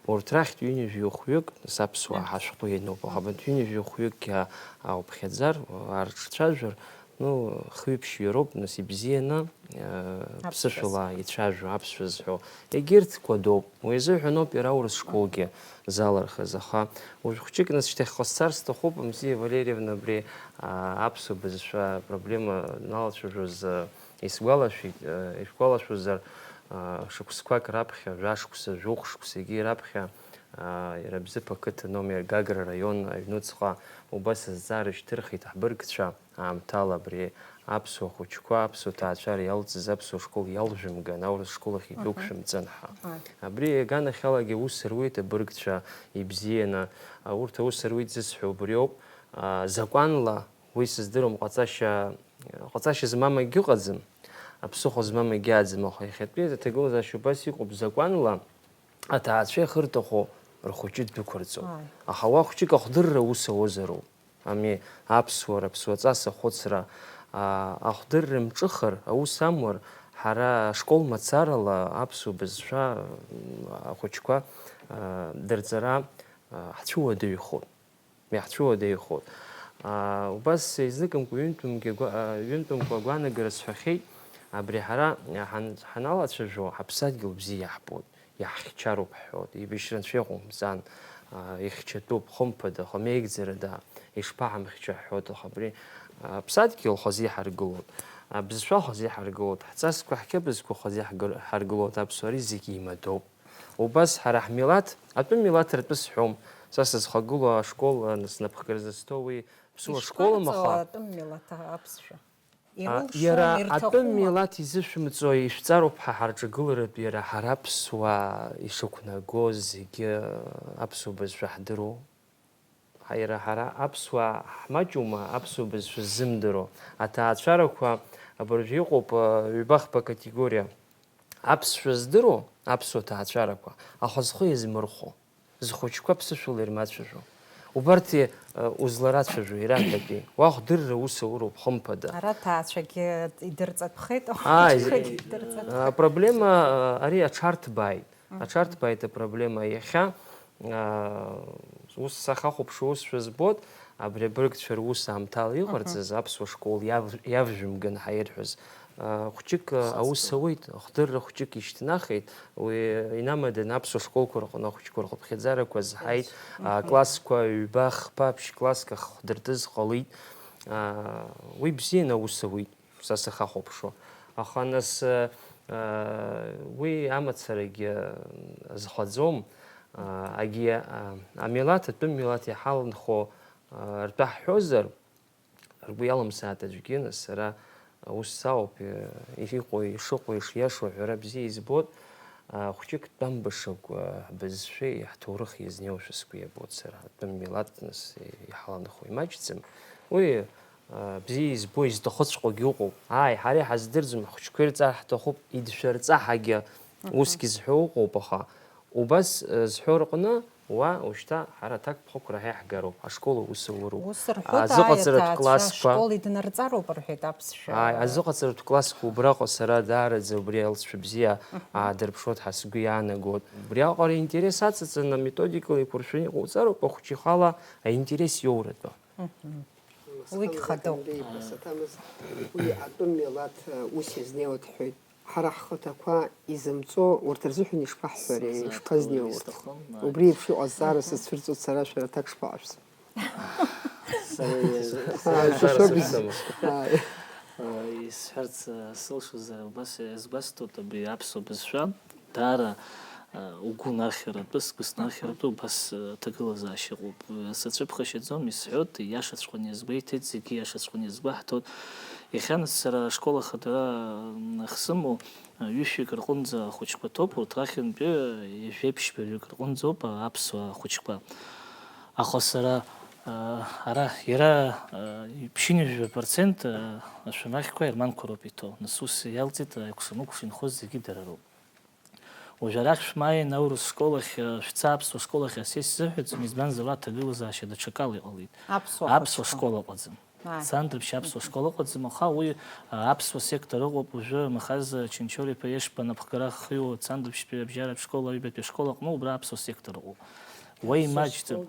Урҭ рахьтә ҩынҩажәи хәҩык, нас аԥсуаа ҳашәҟәы иануп, аха абанҭ ҩынҩажәи хәҩык иа-, ауԥхьаӡар, аарҿцәажәар, ну, хҩы-ԥшьҩы роуп, нас ибзианы, э, Аԥсшәа ԥсышәала ицәажәо, аԥсшәа зҳәо. Егьырҭ кәадоуп. Уи азыҳәаноуп иара аурыс школгьы залырхыз, аха уажә хәҷык, нас, шьҭахьҟа сцар сҭахуп, Амзиа Валерьевна абри, а, аԥсуа бызшәа апроблема дналацәажәоз, а, исгәалашәеит, а, ишәгәалашәозар, Шықәсқәак раԥхьа, жәашықәса, жәохә шықәсагьы раԥхьа, иара Бзыԥ ақыҭа номер, Гагра араион аҩнуҵҟа убас азҵаара шьҭырхит ҳбыргцәа аамҭала абри аԥсуа хәыҷқәа, аԥсуа ҭаацәара иалҵыз аԥсуа школ иалжәымган, аурыс школ ахь идәықәшәымҵан ҳәа. Абри иаганахьалагьы аус руеит абыргцәа ибзианы, урҭ аус руеит зысҳәо убриоуп. Закәанла уи сыздыруам, ҟаҵашьа, ҟаҵашьа змам акгьы ыҟаӡам, аԥсыхәа змам акгьы ыҟаӡам, аха иахьатәи аҭагылазаашьа убас иҟоуп, закәанла аҭаацәа иахырҭаху рхәыҷы ддәықәырҵоит. Ааи. Аха уа хәҷык ахдырра аус ауазароуп. Ами, аԥсуара, аԥсуаҵас ахәыцра, аа, ахдырра мҿыхар, аус амуар, ҳара ашкол мацарала аԥсуа бызшәа, м, ахәыҷқәа, аа, дырҵара, аа, ҳцәыуадаҩхоит. Иаҳцәыуадаҩхоит. Аа, убас еизныкымкәа ҩынтәымгьы агәа-, аа, ҩынтәымкәа агәаанагара сҳәахьеит, абри ҳара ҳан-, ҳаналацәажәо, ҳаԥсадгьыл бзиа иаҳбоит, иаҳхьчароуп ҳҳәоит, еибашьра анцәа иҟоумҵан, аа, ихьчатәуп, хымԥада, хамеигӡарада, ишԥаҳамхьчо ҳҳәоит, аха абри, аа, аԥсадгьыл хазы иҳаргылоит, абызшәа хазы иҳаргылоит, ҳҵасқәа, ҳқьабзқәа хазы иаҳгыл-, ҳаргылоит, аԥсуа ари зегьы имадоуп. Убас ҳара ҳмилаҭ, атәым милаҭ ртәы сҳәом, са сызхагылоу ашкол, а, снапхгара зысҭо уи ԥсуа школым, аха атәым милаҭ аԥсшәа? А, ирылшом, иара атәым ирҭахума? Милаҭ изышәымҵо ишәҵароуп ҳәа ҳарҿагыларатә иара ҳара аԥсуаа ишықәнагоз зегьы аԥсуа бызшәа ҳдыруоу? Ҳа-, иара ҳара аԥсуаа ҳмаҷума аԥсуа бызшәа ззымдыруа? Аҭаацәарақәа абыржәы иҟоуп, а, ҩба-хԥа категориа. Аԥсшәа здыруа аԥсуа ҭаацәарақәа, аха зхы иазмырхәо, зхәыҷқәа ԥсышәала ирмацәажәо. Убарҭ, а, узларацәажәо, ираҳәатәи, уаҟә дырра ус ауроуп, хымԥада. Ара ҭаацәагьы идырҵатәхеит, ааи, ахәыҷқәагьы идырҵатәхеит. Апроблема, а, ари аҽарҭбааит. Аҽарҭбааит апроблема. Иахьа, аа, ус сахахәаԥшуа ус шәызбоит, абри абыргцәа рус аамҭала иҟарҵаз, аԥсуа школ иав-, иавжәымган ҳәа ирҳәоз, аа, хәҷык, аа, аус ауеит, ахдырра хәҷык ишьҭнахит, уи инамаданы аԥсуа школқәа рҟны ахәҷқәа рхыԥхьаӡарақәа азҳаит, аа, классқәа ҩба, хԥа, ԥшь класск аххдыртыз ҟалеит. Аа, уи бзианы аус ауеит. Са сахахәаԥшуа. Аха нас, э, э, уи амацарагьы, э, зхаӡом. Э, агьи, э, амилаҭ, атәым милаҭ иҳаланхо, э, ртәы ҳҳәозар, ргәы иалымсааит аӡәгьы, нас сара аус сауп, э, иҟоу, ишыҟоу, ишиашоу аҳәара бзиа избоит. Э, хәҷык тәамбашақә, э, ҳбызшәеи ҳҭоурыхи иазнеиуашәа сгәы иабоит сара. Атәым милаҭ, нас, иҳаланхо имаҷӡам. Уи, Бзиа избо, изҭахыҵәҟьогьы ыҟоуп. Ааи, ҳара иҳаздырӡом, ҳхәыҷқәа ирҵар ҳҭахуп, идшәырҵа ҳәагьы усгьы зҳәо ыҟоуп, аха убас, э, зҳәо рҟны, уа, ушьҭа ҳара аҭакԥхықәра ҳәа иаҳгароуп, ашкол аус ауроуп. Ус рҳәоит, ааи, азыҟаҵаратә аҭаацәа классқәа. Ашкол иднарҵароуп рҳәеит аԥсшәа. Ааи, азыҟаҵаратә классқәа убраҟа сара даараӡа убри алҵшәа бзиа аадырԥшуеит ҳәа сгәы иаанагоит. Убриаҟара интерес ацаҵаны аметодикала еиқәыршәаны иҟауҵароуп, ахәыҷы ихала аинтерес иоуратәы. Уигь хадоуп. Уи атәым милаҭ, ус иазнеиуа дҳәоит. Ҳара ҳхаҭақәа изымҵо урҭ рзыҳәан ишԥаҳҳәари, ишԥазнеиуа урҭ? Убри еиԥш иҟоу азҵаара сызцәырҵуеит сара, шәара аҭак шԥаҟашәҵо? Сара иазы-, Ааи, сара шәа-, шәа-, шәабыз-, сысҭом. Ааи. Исҳәарц, сылшозар, убас иазгәасҭоит абри аԥсуа бызшәа. Даара, а, угәы унархьаратәы, сгәы снархьаратәы убас, а, аҭагылазаашьа ыҟоуп. Сацәыԥхашьаӡом, исҳәоит, ииашаҵәҟьаны иазгәеиҭеит, зегьы ииашаҵәҟьаны иазгәаҳҭоит. Иахьа нас сара ашкол ахадара, м, ахьсымоу, а, ҩышәҩык рҟынӡа ахәыҷқәа ҭоуп, урҭ рахьынтәи ҩажәеиԥшьба-ҩык рҟынӡоуп, а, аԥсуа хәыҷқәа. Аха сара, а, ара, иара, а, ԥшьынҩажәа процент, а, ашәамахьқәа аерманқәа роуп иҭоу. Нас ус иалҵит, а, еикәшамыкәша инхоз зегьы дара роуп. Уажә арахь шәмааин аурыс школ ахь, шәца аԥсуа школ ахь асессиа сзыҳәаӡом, избанзар, уа аҭагылазаашьа даҽакала иҟалеит. Аԥсуа аԥсуа хәыҷқәа. Школ ыҟаӡам. Ааи. Цандрыԥшь аԥсуа школ ыҟаӡам, аха уи, а, аԥсуа сектор ыҟоуп, уажәы Махаз Чынчор-иԥа Ешба напхгара ахиуа Цандрыԥшьтәи абжьаратә школ аҩбатәи ашкол аҟны убра аԥсуа сектор ыҟоуп. Уа имаҷӡам.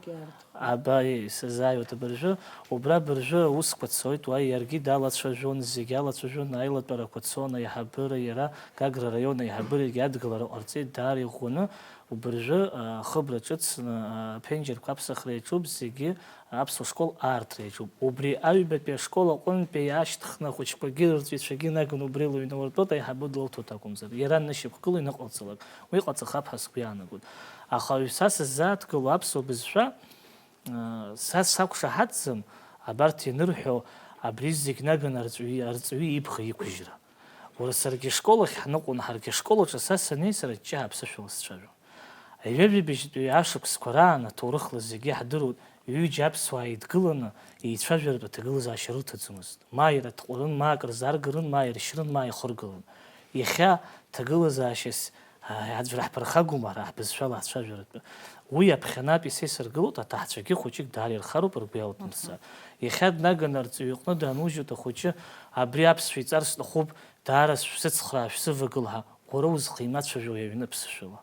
Аба, еи, сазааиуеит абыржәы. Убра абыржәы аусқәа цоит, уа иаргьы далацәажәон, зегь алацәажәон, аилатәарақәа цон, аиҳабыра, иара Гагра араион аиҳабырагьы адгылара ҟарҵеит, даара иӷәӷәаны. Убыржәы, а, ахыбра ҿыцны, а, аԥенџьырқәа аԥсахра иаҿуп, зегьы, Аԥсуа школ аартра иаҿуп. Убри аҩбатәи ашкол аҟынтәи иаашьҭхны ахәыҷқәагьы рырҵаҩцәагьы наганы убри лыҩны уартәоуп, аиҳабы длоуҭоит акәымзар, иара анышьақәгылоу иныҟалҵалак, уи ҟаҵахап ҳәа сгәы иаанагоит. Аха уажә са сыззааҭгыло аԥсуа бызшәа, э, са сақәшаҳаҭӡам, абарҭ ианырҳәо, абри зегь наганы арҵаҩы, арҵаҩы ибӷа иқәыжьра. Уара саргьы ашкол ахь ҳныҟәон, ҳаргьы ашкол аҿы са саннеи, сара ҷҷаҳа аԥсышәала сцәажәон. Ҩажәабжьтәи ашықәсқәа раан аҭоурыхла зегьы иаҳдыруеит, ҩыџьа аԥсуаа еидгыланы еицәажәаратә аҭагылазаашьа рылҭаӡомызт. Ма ирыҭҟәарын, ма акрызааргарын, ма иршьрын, ма ихыргалон. Иахьа ҭагылазаашьас, ааи, аӡә раҳԥырхагоума ҳара ҳбызшәала ҳцәажәаратәы? Уи аԥхьанатә исеисыргылоит, аҭаҳцәагьы хәыҷык даара ирхароуп ргәы иалҭымҵзар. Иахьа днаганы арҵаҩы иҟны данужьуеит ахәыҷы, абри аԥсшәа иҵар сҭахуп, даара шәсыцхраа, шәсывагыл ҳәа, уара узхимацәажәо уи аҩны аԥсышәала.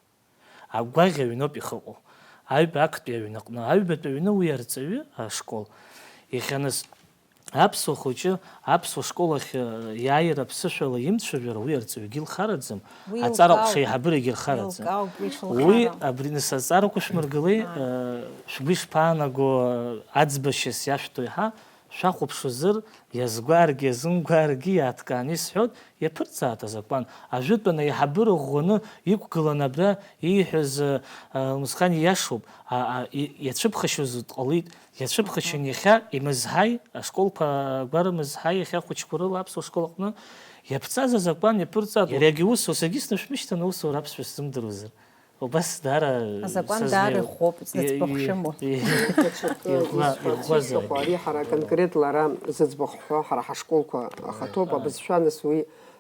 Агәаӷь аҩноуп ихыҟоу. Аҩба актәи аҩнаҟны, аҩбатәи аҩны уи арҵаҩы, ашкол. Иахьаныз аԥсуа хәыҷы аԥсуа школ ахь, э, иааира аԥсышәала имцәажәара уи арҵаҩгьы илхараӡам, Уи аҵара еилкаауп. Ҟәша аиҳабырагьы илхараӡам. Еилкаауп уи Уи шылхара. Абри нас аҵарақәа шәмыргылеи, Ааи. Э, шәгәы ишԥаанаго, э, аӡбашьас иашәҭо иаҳа, шәахәаԥшуазар, иазгәааргьы, иазымгәааргьы иааҭкааны исҳәоит, иаԥырҵааит азакәан. Ажәытәан аиҳабыра ӷәӷәаны иқәгылан абра ииҳәаз, э, Алмысхан ииашоуп, а, а, и-, иацәыԥхашьозу дҟалеит, иацәыԥхашьан иахьа имызҳаи, ашколқәа гәара мызҳаи иахьа ахәыҷқәа рыла аԥсуа школ аҟны иаԥҵаз азакәан иаԥырҵааит. Иаргьы усоу, саргьы снышәмышьҭын, аусура аԥсшәа сзымдыруазар. Убас даара Азакәан сазнеиуа. Даара иӷәӷәоуп, зыӡбахә Иа-, шәымоу. Иа-, Даҽакы иӷәӷәа-, исҳәарц иӷәӷәазар. Исҭаху ари ҳара конкретла ара зыӡбахә ҳәо ҳара ҳашколқәа ахаҭоуп, абызшәа нас уи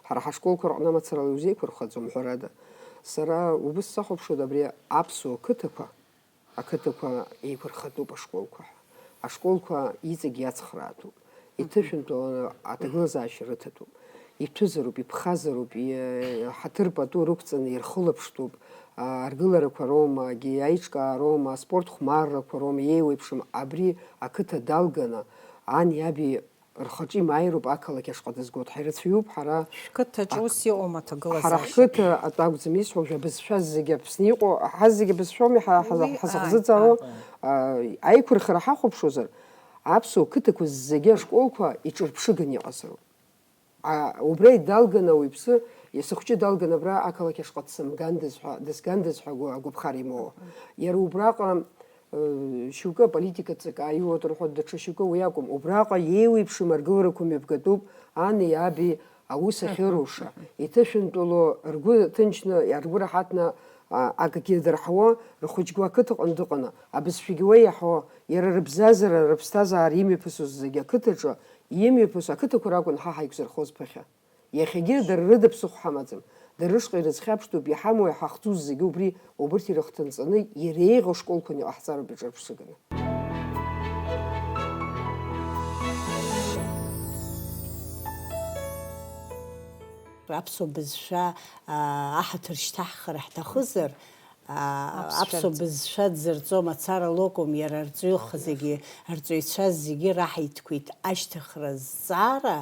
ҳара ҳашколқәа рҟны мацарала иузеиқәырхаӡом, ҳәарада. Сара убыс сахәаԥшуеит абри аԥсуа қыҭақәа, ақыҭақәа еиқәырхатәуп ашколқәа ҳәа. Ашколқәа иҵегь иацхраатәуп. Иҭышәынтәаланы аҭагылазаашьа рыҭатәуп. Иҭәызароуп, иԥхазароуп, и-, ҳаҭыр пату рықәҵаны ирхылаԥштәуп, а, аргыларақәа роума, егьи аиҿкаароума, аспорт хәмаррақәа роума, еиуеиԥшым абри ақыҭа далганы, ани аби рхаҿы имааироуп ақалақь ашҟа дызго, дҳаирацәаҩуп ҳара. Шәқыҭаҿы ак-, ус иҟоума аҭагылазаашьа? Ҳара ҳқыҭа атәы акәӡам исҳәо, абызшәа зегьы Аԥсны иҟоу, ҳа зегьы абызшәоуми ҳа-, ҳа-, Уи, ҳазыхӡыӡаауа? Ааи, ааи. А, аиқәырхара ҳахәаԥшуазар, аԥсуа қыҭақәа зегьы ашколқәа иҿырԥшыганы иҟазароуп. А, убра идалган ауаҩԥсы, сыхәҷы далган абра ақалақь ашҟа дсымгандаз ҳәа, дысгандаз ҳәа агәы-, агәаԥхара имоуа. Иара убраҟа, э, шьоукы аполитика ҵакы ааиуеит рҳәоит, даҽа шьоукы уи акәым. Убраҟа еиуеиԥшым аргыларақәа мҩаԥгатәуп ани аби аус ахьыруша. Иҭышәынтәалоу ргәы ҭынчны, ргәы раҳаҭны, а, акгьы дырҳауа, рхәыҷгьы ақыҭаҟны дыҟаны, абызшәагьы уа иаҳауа, иара рыбзазара, рыԥсҭазаара имҩаԥысыз зегьы ақыҭаҿы, имҩаԥысу ақыҭақәа ракәын ҳа ҳаиқәзырхоз ԥыхьа. Иахьагьы дара рыда ԥсыхәа ҳамаӡам. Дара рышҟа ирызхьаԥштәуп, иҳамоу иҳахӡу зегьы убри, убырҭ ирыхҭынҵаны, иреиӷьу школқәан иҟаҳҵароуп иҿырԥшыганы. Аԥсуа бызшәа, аа, аҳаҭыр шьҭаҳхыр ҳҭахызар, аа, Аԥсшәа аԥсуа рҵ- бызшәа дзырҵо мацара лакәым, иара арҵаҩы хазагьы, арҵаҩцәа зегьы раҳиҭқәеит ашьҭыхра зҵаара,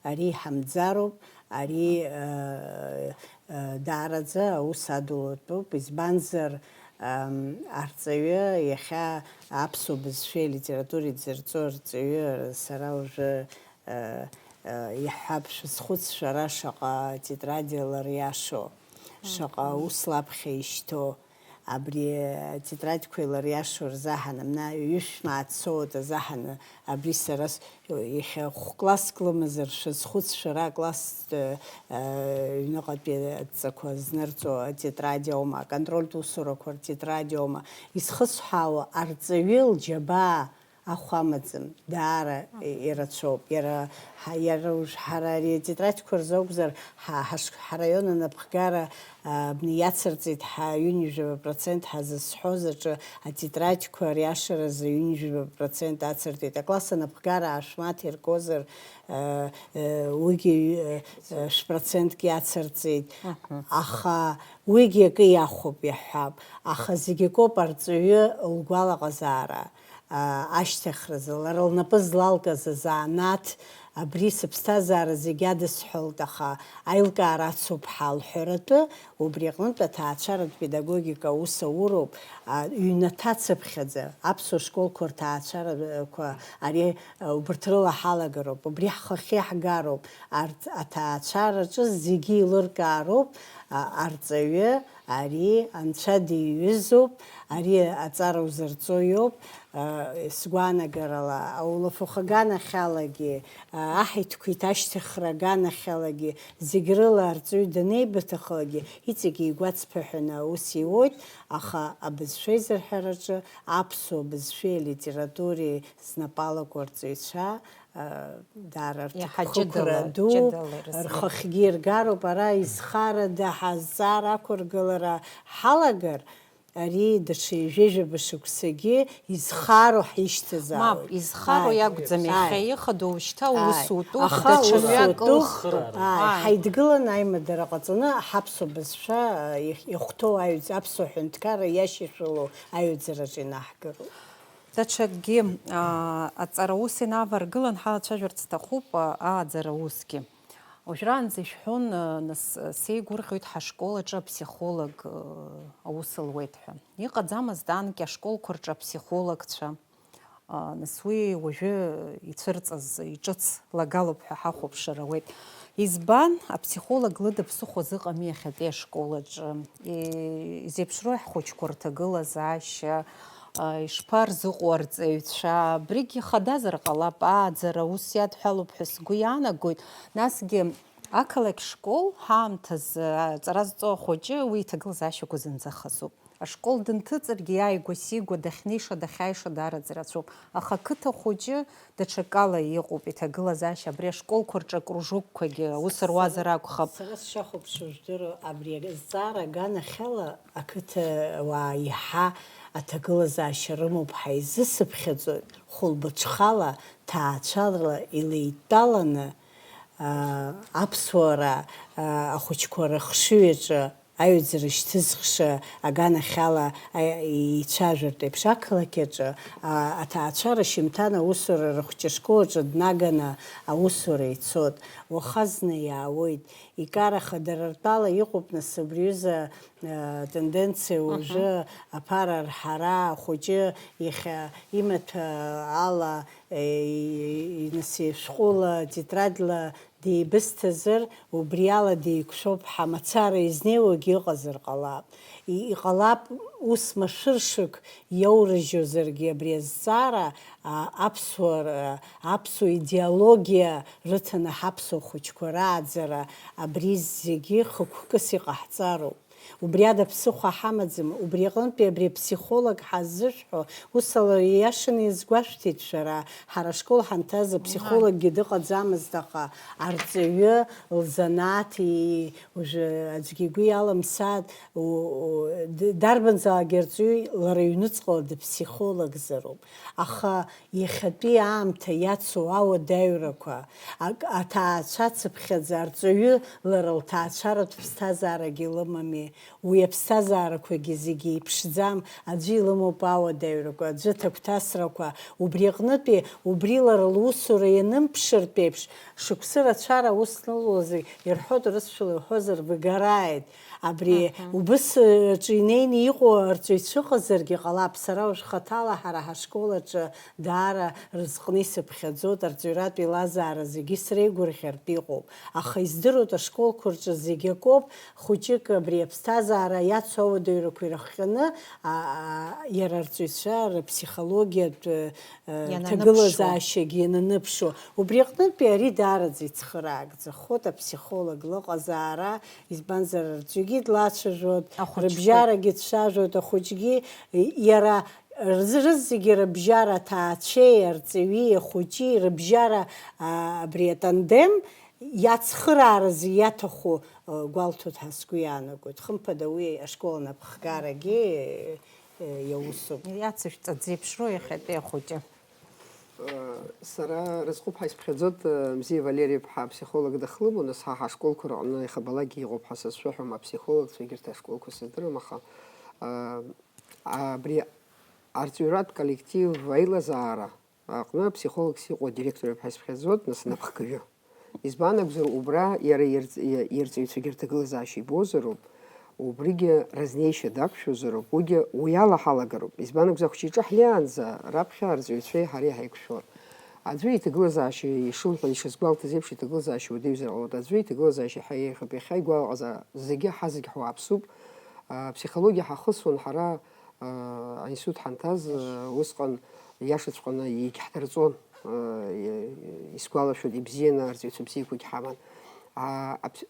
ари иҳамӡароуп, ари, э, э, даараӡа аус адулатәуп, избанзар, ам, арҵаҩы иахьа аԥсуа бызшәеи алитературеи дзырҵо арҵаҩы сара уажәы, э, э, иаҳҳәап, шәызхәыц шәара шаҟа тетрадла иариашо, шаҟа ус лаԥхьа ишьҭоу. Абри атетрадқәа илариашо рзаҳан, амна ҩышә мааҭ соуеит азаҳаны, абри сара с-, иахьа хә-класск лымазар, шәазхәыц шәара акласстә, э, ҩныҟатәи адҵақәа знырҵо атетрадиа аума, аконтрольтә усурақәа ртетрадиа аума, изхысҳәаауа арҵаҩы лџьабаа ахә амаӡам, даара ирацәоуп. Иара, ҳа-, иара уж-, ҳара ари атетрадқәа рзы акәзар, ҳа-, ҳаш-, ҳараион анапхгара, а, абни иацырҵеит ҳа ҩынҩажәаба процент ҳазызҳәоз аҿы атетрадқәа ари ашаразы ҩынҩажәаба процент ацырҵеит. Акласс анапхгара ашә мааҭ иргозар, а, а, уигьы, а, а, шә-процентк иацырҵеит. Аха уигьы акы иахәоуп иаҳҳәап. Аха зегь акоуп арҵаҩы лгәалаҟазаара. А, ашьҭыхразы, лара лнапы злалгаз азанааҭ, Абри сыԥсҭазаара зегь адысҳәалт, аха аилкаара ацуп ҳәа алҳәаратәы, убри аҟнытә аҭаацәаратә педагогика аус ауроуп, а, ҩнаҭа цыԥхьаӡа аԥсуа школқәа рҭаацәарақәа ари, а, убырҭ рыла ҳалагароуп, убри ҳхахьы иаҳгароуп, арҭ аҭаацәараҿы зегьы еилыркаароуп, а, арҵаҩы, ари Анцәа диҩызоуп, ари аҵара узырҵо иоуп, а, сгәаанагарала, аулафахәы аганахьалагьы, а, аҳ иҭқәиҭ ашьҭыхра аганахьалагьы, зегь рыла арҵаҩы данеибыҭахалакгьы, иҵегьы игәацԥыҳәаны аус иуоит, аха абызшәа изырҳәараҿы аԥсуа бызшәеи алитературеи знапы алаку арҵаҩцәа, а, даара рҭакԥхықәра ду, ҷыдала ирызкуп. Рхахьгьы иргароуп, ара изхарада ҳазҵаара ақәыргылара ҳалагар, ари даҽа ҩажәа шықәсагьы изхароу ҳишьҭазаауеит. Мап, изхароу иакәӡам, иахьа ихадоу шьҭа усутәуп, даҽа мҩак ылхроуп. Ааи, ҳаидгыланы аимадара ҟаҵаны ҳаԥсуа бызшәа, а, иахь-, иахәҭоу аҩӡ-, аԥсуа ҳәынҭқарра иашьашәылоу аҩаӡараҿы инаҳгароуп. Даҽакгьы, аа, аҵара ус инаваргылан ҳалацәажәарц сҭахуп, аа, ааӡара усгьы. Уажәраанӡа ишәҳәон, аа, нас, сеигәырӷьоит ҳашкол аҿы аԥсихолог, аа, аус луеит ҳәа. Иҟаӡамызт анкьа ашколқәа рҿы аԥсихологцәа, аа, нас уи уажәы ицәырҵыз, иҿыц лагалоуп ҳәа ҳахәаԥшыр ауеит. Избан, аԥсихолог лыда ԥсыхәа зыҟами иахьатәи ашкол аҿы? И-, изеиԥшрои ҳхәыҷқәа рҭагылазаашьа? А, ишԥарзыҟоу арҵаҩцәа? Абригь ихадазар ҟалап, ааӡара ус иадҳәалоуп ҳәа сгәы иаанагоит. Насгьы ақалақь школ ҳаамҭазы аҵара зҵо ахәыҷы уи иҭагылазаашьақәа зынӡа хазуп. Ашкол дынҭыҵыргьы иааигәа-сигәа дахьнеиша, дахьааиша даараӡа рацәоуп. Аха ақыҭа хәыҷы даҽакала иҟоуп иҭагылазаашьа. Абри ашколқәа рҿы акружокқәагьы аус руазар акәхап. Сара сшахәаԥшуа жәдыруа, абри азҵаара аганахьала ақыҭауаа иаҳа аҭагылазаашьа рымоуп ҳәа изысыԥхьаӡоит, хәылбыҽхала, ҭаацәала илеидтәаланы, аа, аԥсуара, аа, ахәыҷқәа рыхшыҩ аҿы аҩаӡара шьҭызхша аганахьала, а, ицәажәартә еиԥш, ақалақь аҿы, а, аҭаацәара шьымҭан аусура рыхәҷы ашкол аҿы днаганы аусура ицот. Уаха зны иаауеит. Икараха, дара ртәала иҟоуп, нас, убри аҩыза, а, тенденциа. Мгм. Уажәы аԥара арҳара, ахәыҷы иахьа имаҭәа ала, е, и-, и-, нас, ишәҟәыла, тетрадьла деибысҭазар, убриала деиқәшәоуп ҳәа мацара изнеиуагьы ыҟазар ҟалап. И-, иҟалап, ус машәыршәык иоурыжьозаргьы абри азҵаара, а, аԥсуара, аԥсуа идеологиа рыҭаны ҳаԥсуа хәыҷқәа рааӡара, абри зегьы хықәкыс иҟаҳҵароуп. Убри ада ԥсыхәа ҳамаӡам, убри аҟынтәи абри аԥсихолог ҳаззышәҳәо, усала ииашаны иазгәашәҭеит шәара, ҳара ашкол ҳанҭаз аԥсихологгьы дыҟаӡамызт, аха арҵаҩы лзанааҭ, и-, уажәы аӡәгьы игәы иалымсааит, у-, у-, д-, дарбанзаалак арҵаҩы лара иҩныҵҟала дыԥсихологзароуп. Аха иахьатәи аамҭа иацу ауадаҩрақәа, ак-, аҭаацәа цыԥхьаӡа арҵаҩы лара лҭаацәаратә ԥсҭазаарагьы лымами, уи аԥсҭазаарақәагьы зегьы еиԥшӡам, аӡәы илымоуп ауадаҩрақәа, аӡәы аҭагәҭасрақәа, убри аҟнытәи, убри лара лусура ианымԥшыртә еиԥш, шықәсы рацәара аус анылуаз ирҳәоит, урысшәала иуҳәозар, выгорает. Абри, мгм, убыс аҿы инеины иҟоу арҵаҩцәа ыҟазаргьы ҟалап, сара уажә хаҭала ҳара ҳашкол аҿы даара рызҟны исыԥхьаӡоит, арҵаҩратә еилазаара зегьы среигәырӷьартә иҟоуп, аха издыруеит ашколқәа рҿы зегь акоуп, хәыҷык абри аԥсҭазаара иацу ауадаҩрақәа ирыхҟьаны, а, а, иара арҵаҩцәа рыԥсихологиатә, э, иананыԥшуа, ҭагылазаашьагьы иананыԥшуа. Убри аҟнытәи ари даараӡа ицхыраагӡахоит, аԥсихолог лыҟазаара, избанзар, арҵаҩгьы длацәажәоит, ахәыҷқәа, рыбжьарагьы дцәажәоит, ахәыҷгьы, иара рз-, рызегьы рыбжьара, аҭаацәеи, арҵаҩи, ахәыҷи рыбжьара, а, абри атандем иацхырааразы иаҭаху, а, гәалҭоит ҳәа сгәы иаанагоит. Хымԥада, уи ашкол анапхгарагьы, а, иаусуп. Иацышәҵа дзеиԥшроу иахьатәи ахәыҷы? Сара рызҟуп ҳәа исԥхьаӡоит, Мзиа Валери-иԥҳа аԥсихолог дахлымоу, нас ҳа ҳашколқәа рҟны иахьабалакгьы иҟоуп ҳәа сазшәаҳәом, аԥсихологцәа егьырҭ ашколқәа сыздырам, аха, а, абри арҵаҩратә коллектив аилазаара аҟны аԥсихологс иҟоу адиректор иоуп ҳәа исԥхьаӡоит, нас, напхгаҩы. Избан акәзар, убра иара ирҵ-, иа-, ирҵаҩцәагьы рҭагылазаашьа ибозароуп, убригьы разнеишьа дақәшәозароуп, уигьы уи ала ҳалагароуп. Избан акәзар, ахәыҷы иҿы ҳнеиаанӡа раԥхьа арҵаҩцәеи ҳареи ҳаиқәшәон. Аӡәы иҭагылазаашьа ишылҳәаз, ишазгәалҭаз еиԥш, иҭагылазаашьа уадаҩзар ҟалоит, аӡәы иҭагылазаашьа иаҳа еиӷьуп. Иахьа игәалаҟаза зегьы ҳазегь ҳуааԥсуп. А, ԥсихологиа ҳахысуан ҳара, а, аинститут ҳанҭаз, а, усҟан иашаҵәҟьаны егьаҳдырҵон, а, и-, исгәалашәоит, ибзианы арҵаҩцәа бзиақәагь ҳаман. А, аԥс-,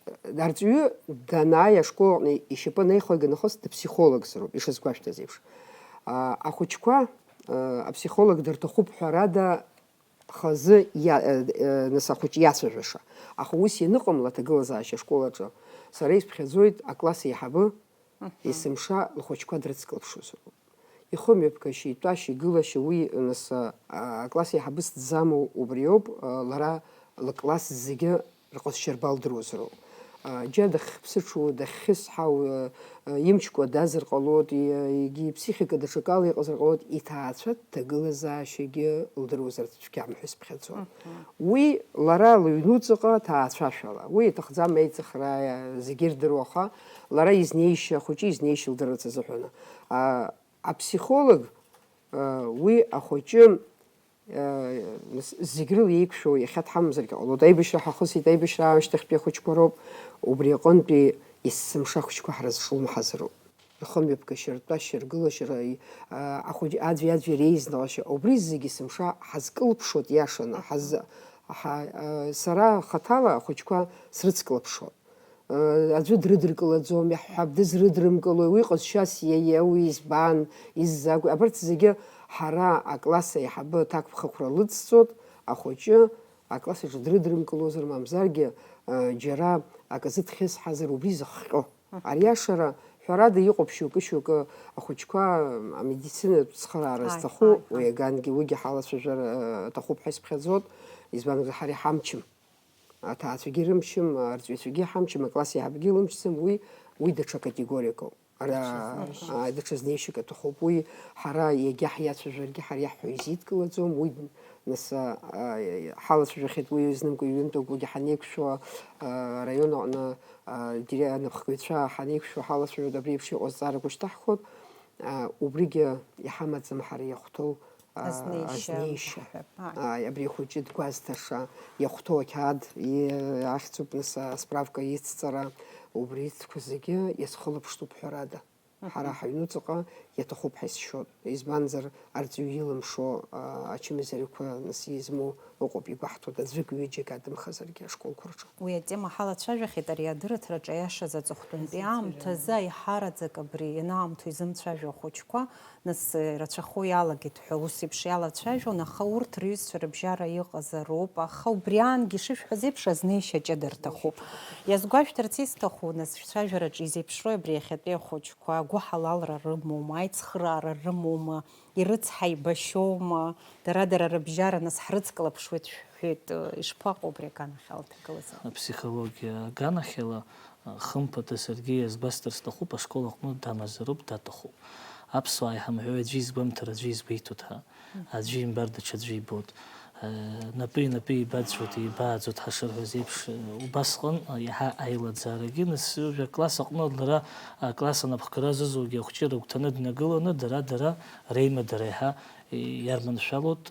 арҵаҩы данааи ашкол аҟны ишьапы анаихлак нахыс дыԥсихологзароуп, ишазгәашәҭаз еиԥш. А, ахәыҷқәа, а, аԥсихолог дырҭахуп ҳәарада, хазы иа-, э, э, нас ахәыҷы иацәажәаша. Аха ус ианыҟамла аҭагылазаашьа ашкол аҿы, сара исԥхьаӡоит акласс еиҳабы есымша лхәыҷқәа дрыцклаԥшуазароуп. Ихымҩаԥгашьа, итәашьа, игылашьа уи, нас, а, акласс еиҳабыс дзамоу убриоуп, а, лара лыкласс зегьы рҟазшьарба лдыруазароуп. А, џьа дахьԥсыҽу, дахьхьысҳау, а, а, имчқәа дазар ҟалоит, и-, егьи иԥсихика даҽакала иҟазар ҟалоит, иҭаацәа дҭагылазаашьагьы лдыруазар цәгьам ҳәа исԥхьаӡон. Уи лара лыҩнуҵаҟа ҭаацәашәала. Уи иаҭахӡам аиҵыхра, а, зегьы ирдыруа, аха лара изнеишьа, ахәыҷы изнеишьа лдырырц азыҳәан. А, аԥсихолог, а, уи ахәыҷы Э, нас зегь рыла еиқәшәо иахьа дҳамамзаргьы ҟалоит. Аибашьра ҳахысит, аибашьра аамышьҭахьтәи ахәыҷқәа роуп, убри аҟынтәи есымша ахәыҷқәа ҳрызҿлымҳазароуп. Рхымҩаԥгашьа, ртәашьа, ргылашьа, ра-, и-, а, ахәыҷ-, аӡәи-аӡәи реизналашьа, убри зегь есымша ҳазкылԥшуеит иашаны, ҳаз-, ҳа-, а, сара хаҭала ахәыҷқәа срыцклаԥшуан. Аӡәы дрыдыркылаӡом, иаҳҳәап, дызрыдрымкылои, уи ҟазшьас иаиауи, избан, иззакәи? Абарҭ зегьы ҳара акласс аиҳабы аҭакԥхықәра лыцҵоит, ахәыҷы акласс аҿы дрыдрымкылозар, мамзаргьы, џьара аказы дхьысҳазар, убри зыхҟьо. Ариашара, ҳәарада, иҟоуп шьоукы-шьоукы ахәыҷқәа амедицинатә цхыраара зҭаху, уи агангьы, уигьы ҳалацәажәар аҭахуп ҳәа исԥхьаӡоит, избан акәзар, ҳара иҳамчым. Аҭаацәагьы рымчым, арҵаҩцәагьы ҳамчым, акласс еиҳабгьы лымчӡам, уи, уи даҽа категориак ауп. Ара, даҽа знеишьак. Аа, даҽа знеишьак аҭахуп. Уи ҳара иагьа ҳиацәажәаргьы ҳара иаҳҳәо изидкылаӡом. Уи, нас, а, а, ҳалацәажәахьеит уи знымкәа ҩынтәыкгьы ҳанеиқәшәо, а, араион аҟны, а, дире-, анапхгаҩцәа ҳанеиқәшәо ҳалацәажәоит, абри еиԥш иҟоу азҵаарақәа шьҭаҳхуеит. А, убригьы иҳамаӡам ҳара иахәҭоу, а, азнеишьа, азнеишьа. Ҳәа, ааи. Ааи, абри ахәыҷы дгәазҭаша, иахәҭоу ақьаад, и-, ахьӡуп, нас, асправка ицҵара, убри ицқәа зегьы иазхылаԥштәуп ҳәарада. Ҳара ҳаҩнуҵаҟа иаҭахуп ҳәа исшьоит. Избанзар, арҵаҩы илымшо, а, ачымазарақәа, нас, измоу ыҟоуп, игәаҳҭоит, аӡәык-ҩыџьак адамхазаргьы ашколқәа рҿы. Уи атема ҳалацәажәахьеит ари адырраҭараҿы, аиашаз, аҵыхәтәантәи аамҭазы аиҳараӡак абри ианаамҭоу изымцәажәо ахәыҷқәа, нас, рацәахо иалагеит ҳәа ус еиԥш иалацәажәон, аха урҭ рҩызцәа рыбжьара иҟазароуп, аха убри аангьы ишышәҳәаз еиԥш азнеишьа ҷыда рҭахуп. Иазгәашәҭарц исҭаху, нас, шәцәажәараҿы изеиԥшрои абри иахьатәи ахәыҷқәа, агәыҳалалра рымоума, аицхыраара рымоума? Ирыцҳаибашьоума, дара-дара рыбжьара нас ҳрыцклаԥшуеит шәҳәеит, ишԥаҟоу абри аганахьала аҭагылазаашьа? Аԥсихологиа аганахьала, хымԥада, саргьы иазгәасҭар сҭахуп, ашкол аҟны дамазароуп, даҭахуп. Аԥсуаа иҳамҳәои, аӡәы изгәамҭар, аӡәы изгәеиҭоит ҳәа, аӡәы имбар, даҽаӡәы ибоит. Напи-напи еибаӡәӡәоит, еибааӡоит ҳашырҳәоз еиԥш, убасҟан иаҳа аилаӡаарагьы, нас, ҩажәа класс аҟны лара акласс анапхгара зызугьы ахәҷы рыгәҭаны днагыланы, дара-дара реимадара иаҳа иарманшәалоит,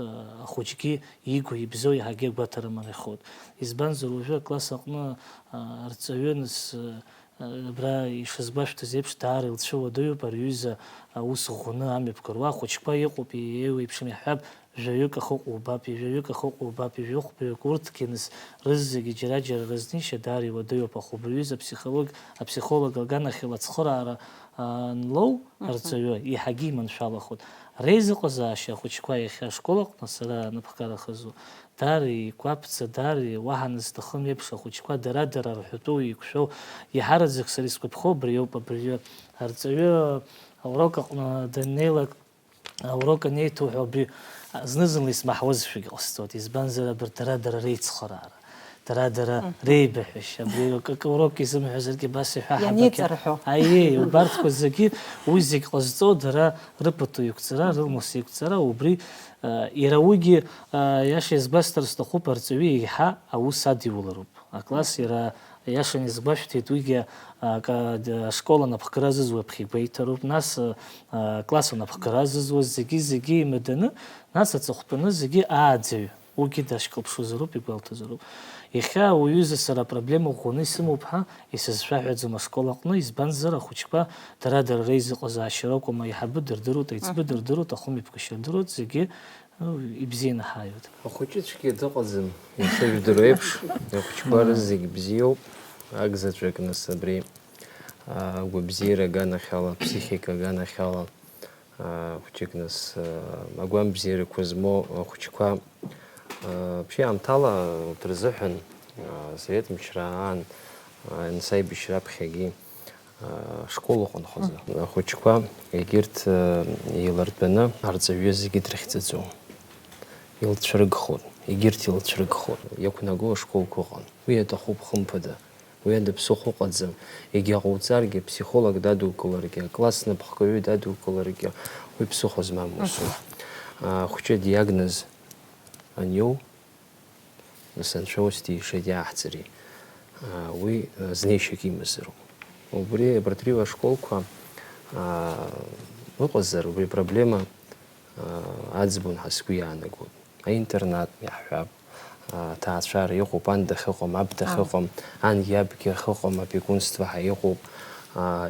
ахәыҷгьы иигәа ибзоу иаҳагьы агәаҭара манахоит. Избанзар, уажәы акласс аҟны арҵаҩы, нас, абра ишазгәашәҭаз еиԥш, даара илцәыуадаҩуп, ари аҩыза аус ӷәӷәаны амҩаԥгара. Уа ахәыҷқәа иҟоуп, еиуеиԥшым, иаҳҳәап, жәаҩык ахы ҟоубап, ҩажәаҩык ахы ҟоубап, ҩажәи хәбаҩык, урҭгьы, нас, рызегьы џьара-џьара разнеишьа даара иуадаҩуп. Ахәба ҩыза аԥсихолог-, аԥсихолог аганахьала ацхыраара анлоу, мгм, арҵаҩы иаҳагьы иманшәалахоит. Реизыҟазаашьа ахәыҷқәа иахьа ашкол аҟны, сара анапхгара хызу, даара еиқәаԥӡа, даара уаҳа назҭахым еиԥш ахәыҷқәа дара-дара рҳәатәы еиқәшәоу, иаҳараӡак сара исгәаԥхо абри ауп, абыржәы арҵаҩы аурок аҟны даннеилак, аурок анеиҭо ҳәа убри зны-зынла исмаҳауазшәагьы ҟасҵоит, избанзар, абарҭ дара-дара реицхыраара. Дара-дара реибаҳәашьа, абри акы урок изымҳәозаргьы абас иҳәа ҳабақьа. Ианиҵарҳәо. Аиеи, убарҭқәа зегьы, уи зегь ҟазҵо дара рыпату иқәҵара, рылмус иқәҵара, убри, а, иара уигьы, а, иаша иазгәасҭар сҭахуп, арҵаҩы еиҳа аус адиулароуп. Акласс иара, иашан изгәашәҭеит, уигьы, а, ка-, д-, ашкол анапхгара азызуа ԥхьа игәеиҭароуп, нас, а, акласс анапхгара азызуа зегьы-зегьы имаданы, нас аҵыхәтәаны зегьы ааӡаҩ. Уигьы дашьклаԥшызароуп, игәалҭазароуп. Иахьа уҩыза сара апроблема ӷәӷәаны исымоуп ҳәа исызшәаҳәаӡом ашкол аҟны, избанзар, ахәыҷқәа дара-дара реизыҟазаашьа ракәым, аиҳабы дырдыруеит, аиҵбы дырдыруеит, ахәымҩаԥгашьа рдыруеит, зегьы, ну, ибзианы ҳааиуеит. Ахәыҷы цәгьа дыҟаӡам, ишыжәдыруа еиԥш, ахәыҷқәа рызегь бзиоуп, агзаҵәык нас абри, а, агәабзиара аганахьала, аԥсихика аганахьала, аа, хәҷык нас, аа, агәамбзиарақәа змоу ахәҷқәа, аа, вообще аамҭала урҭ рзыҳәан, аа, асовет мчра аан, аа, нас аибашьра аԥхьагьы, аа, ашкол аҟынхоз ахәыҷқәа, егьырҭ, аа, еилартәаны арҵаҩы зегьы дрыхьӡаӡом. Илцәыргхоит, егьырҭ илцәыргхоит. Иақәнаго ашколқәа ыҟан. Уи аҭахуп, хымԥада. Уи ада ԥсыхәа ыҟаӡам. Егьа ҟауҵаргьы, аԥсихолог дадукыларгьы, акласс напхгаҩы дадукыларгьы, уи ԥсыхәа змам усуп. Ахәҷы диагноз аниоу, нас анцәа ус дишеит иааҳҵари, уи знеишьак имазароуп. Убри абарҭ реиуа ашколқәа ыҟазар, убри апроблема аӡбон ҳәа сгәы иаанагоит. Аинтернат иаҳҳәап, аҭаацәара иҟоуп, ан дахьыҟам, аб дахьыҟам, ан иабгьы ахьыҟам, опекунство ҳәа иҟоуп.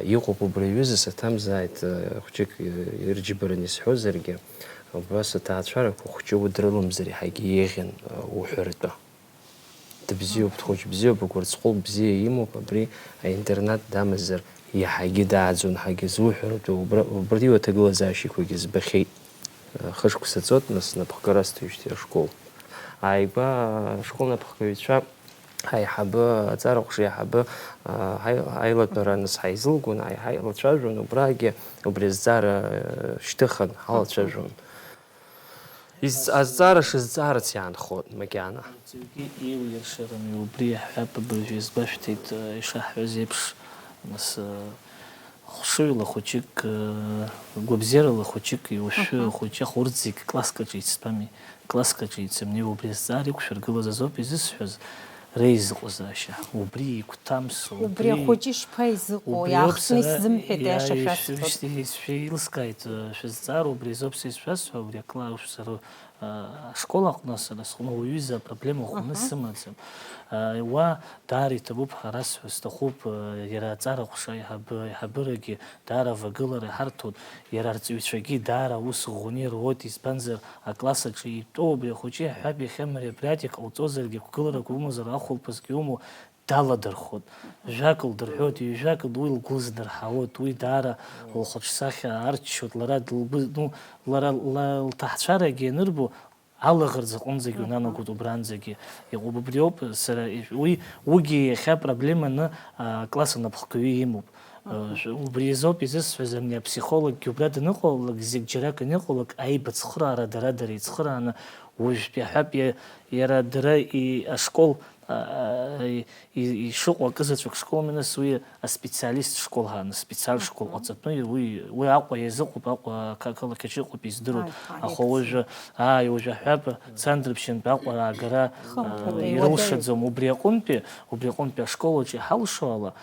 Иҟоуп, убри аҩыза саҭамзааит, хәҷык ирџьбараны исҳәозаргьы, убас аҭаацәарақәа хәҷы удрылымзар иаҳагьы еиӷьын уҳәаратәы. Дыбзиоуп, дхәыҷ бзиоуп, агәырҵҟәыл бзиа имоуп, абри аинтернат дамазар иаҳагьы дааӡон, ҳагьы зуҳәаратәы убра, убри аҭагылазаашьақәагьы збахьеит. Хышықәса ҵуеит, нас, напхгара сҭоижьҭеи ашкол. Ааигәа ашкол напхгаҩцәа, ҳаиҳабы, аҵара ҟәша аиҳабы, ҳаи-, аилатәара, нас, ҳаизылгон, ҳаи-, ҳаилацәажәон, убрагьы убри азҵаара шьҭыхын, ҳалацәажәон. Изҵ-, азҵаара шызҵаарц иаанхоит макьана. Арҵаҩгьы еиуеиршараны убри иаҳҳәап, абыржәы иазгәашәҭеит, ишаҳҳәаз еиԥш, нас, хәшыҩла хәыҷык, гәабзиарала хәыҷык, иушәы хәыҷы, аха урҭ зегь класск аҿы ицтәами, класск аҿы ицымни, убри азҵаара иқәшәыргылаз азоуп изысҳәаз, реизыҟазаашьа, убри игәҭамсу, убри ахәыҷы ишԥаизыҟоу, убриоуп иаахтны сара исзымҳәеит, аиаша шәасҳәоит. Ишәеилыскааит, шәызҵаара убри азоуп сызшәасҳәо, убри акла-, сара, а, ашкол аҟны сара сҟны уаҩыза апроблема ӷәӷәаны сымаӡам. А, уа даара иҭабуп ҳәа расҳәо сҭахуп, а, иара аҵара ҟәша аиҳабы-, аиҳабырагьы даара авагылара иҳарҭоит, иара арҵаҩцәагьы даара аус ӷәӷәаны ируоит, избанзар, акласс аҿы итәоу убри ахәыҷы иаҳҳәап, иахьа мероприатиак ҟауҵозаргьы, қәгыларак умазар, ахәылԥазгьы умоу, даладырхәоит. Жәак лдырҳәоит, ҩажәак уи лгәы лзнарҳауеит, уи даара лхаҿсахьа арччоит, лара дылгәы-, ну, лара ла-, лҭаацәарагьы ианырбо, алаӷырӡ аҟынӡагьы унанагоит, убранӡагьы иҟоуп. Убриоуп, сара ижә-, уи, уигьы иахьа проблеманы, а, класс анапхгаҩы имоуп. Э, шә-, убри азоуп изысҳәаз, ани апсихологгьы убра даныҟалалак, зегь џьарак аныҟалалак, аибацхыраара дара-дара ицхырааны, уажәтәи аҳәап, иа-, иара дара и-, ашкол, а, а, и-, и-, ишыҟоу акызаҵәык школми, нас уи аспециалист школ ҳәа, специаль школ ҟаҵатәны, уи, уи Аҟәа иазыҟоуп, Аҟәа ақалақь аҿы иҟоуп, издыруеит. Аха уажәы, ааи, уажәы аҳәап, Цандрыԥшьынтә Аҟәа аагара, а, ирылшаӡом. Убри аҟынтәи, убри аҟынтәи ашкол аҿы иҳалшо ала,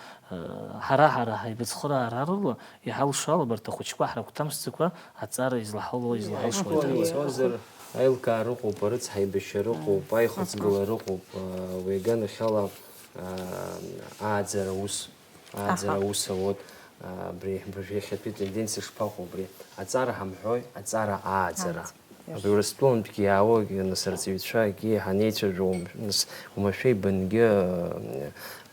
ҳара-ҳара ҳаибацхыраара рыла иҳалшо ала, абарҭ ахәыҷқәа ҳрыгәҭамсӡакәа аҵара излаҳауа, излаҳалшауа иҭагылазаап. Иҳәозар, аилкаара ыҟоуп, арыцҳаибашьара ыҟоуп, аихыҵгылара ыҟоуп, уи аганахьала, ааӡара аус, ааӡара аус ауеит, абри, абыржәы иахьатәи атенденциа шԥаҟоу абри? Аҵара ҳамҳәои, аҵара ааӡара. Абри Урыстәылантәгьы иаауагь, нас, арҵаҩцәагьы ҳанеицәажәо, нас, уамашәа ибангьы,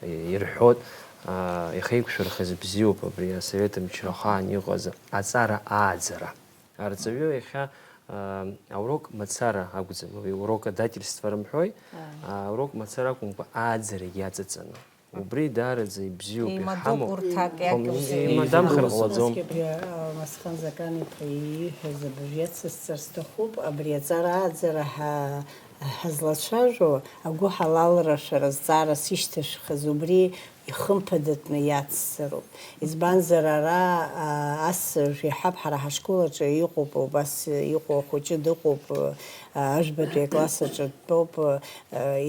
э, ирҳәоит, а, ихеиқәшәырхаз бзиоуп абри асовет мчра ахаан иҟаз аҵара ааӡара. Арҵаҩы иахьа, а, аурок мацара акәӡам, уи урок адательство рымҳәои, а, аурок мацара акәымкәа, ааӡарагьы аҵаҵаны. Убри даараӡа ибзиоуп, еимадоуп иҳамоуп. Урҭ ак, иагьуп. Еимадамхар ҟалаӡом. Насгьы абри, а, Масхан Закан-иԥа ииҳәаз абыржә иацысҵар сҭахуп, абри аҵара ааӡара ҳа-, Ҳазлацәажәо агәыҳалалра шәара зҵаарас ишьҭашәхыз убри ихымԥадатәны иацзароуп. Избанзар, ара, а, ас иаҳҳәап, ҳара ҳашкол аҿы иҟоуп, убас иҟоу ахәыҷы дыҟоуп, а, ажәбатәи акласс аҿы дтәоуп, а,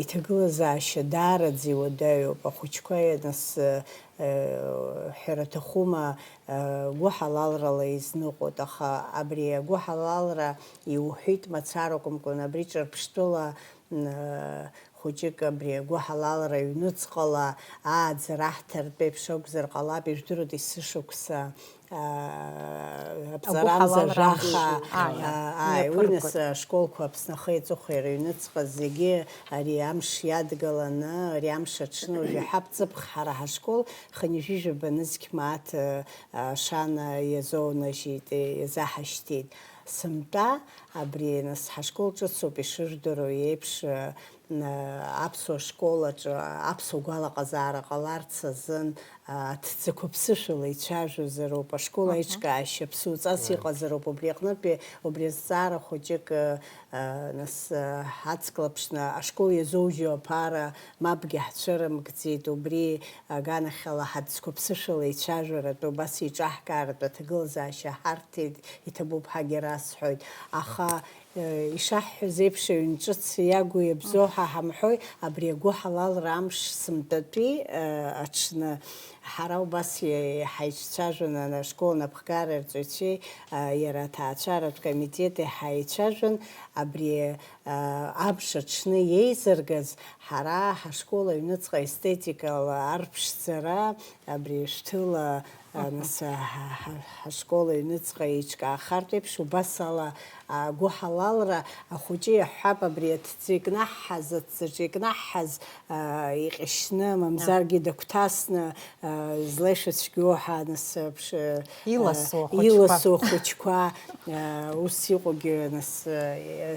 иҭагылазаашьа даараӡа иуадаҩуп, ахәыҷқәа нас, а, ҳәара аҭахума, а, гәыҳалалрала изныҟәоит, аха абри агәыҳалалра иуҳәеит мацара акәымкәан, абри Ҿырԥштәыла, м, а, хәыҷык абри агәыҳалалра аҩныҵҟала ааӡара аҳҭартә еиԥш акәзар ҟалап, ижәдыруеит есышықәса, аа, аԥҵарамза агәыҳалалра жәаха, амш, ааи, аа, ааи, уи нас иаԥыргоит. Ашколқәа Аԥсны ахи аҵыхәеи рыҩныҵҟа зегьы ари амш иадгаланы, ари амш аҽны уажә иаҳа ԥҵыԥх ҳара ҳашкол хынҩажәижәаба нызқь мааҭ, аа, шана иазоунажьит, иазаҳашьҭит. Сынтәа абри нас ҳашкол ҿыцуп ишыжәдыруа еиԥш, Аԥсуа школ аҿы аԥсуа гәалаҟазаара ҟаларц азын аҭӡақәа ԥсышәала ицәажәозароуп, ашкол аиҿкаашьа ԥсуаҵас иҟазароуп, убри аҟнытәи убри азҵаара хәыҷык, нас, ҳацклаԥшны ашкол иазоужьу аԥара мапгьы ҳцәырымкӡеит, убри аганахьала ҳаҭӡқәа ԥсышәала ицәажәаратәы убас еиҿаҳкааратәы аҭагылазаашьа ҳарҭеит, иҭабуп ҳәагьы расҳәоит, аха Ишаҳҳәаз еиԥш, аҩн ҿыц иагу иабзоу ҳа ҳамҳәои, абри агәыҳалалра амш сынтәатәи аҽны ҳара убас иа-, ҳаицәажәон, ана-, ашкол анапхгара арҵаҩцәеи, а, иара аҭаацәаратә комитети ҳаицәажәон, абри, а, амш аҽны иеизыргаз ҳара ҳашкол аҩныҵҟа естетикала арԥшӡара, абри шәҭыла Нас, ҳа, ҳа, ҳашкол аҩныҵҟа еиҿкаахартә еиԥш, убас ала, агәыҳалалра ахәыҷы иаҳҳәап, абри аҭӡы икнаҳҳаз, аҭӡаҿы икнаҳҳаз, а, иҟьашьны, мамзаргьы дагәҭасны, а, злеишәа цәгьоу ҳәа, нас, а, ԥш-, а, Иласу ахәыҷқәа. Иласу ахәыҷқәа, а, ус иҟоугьы, нас, а,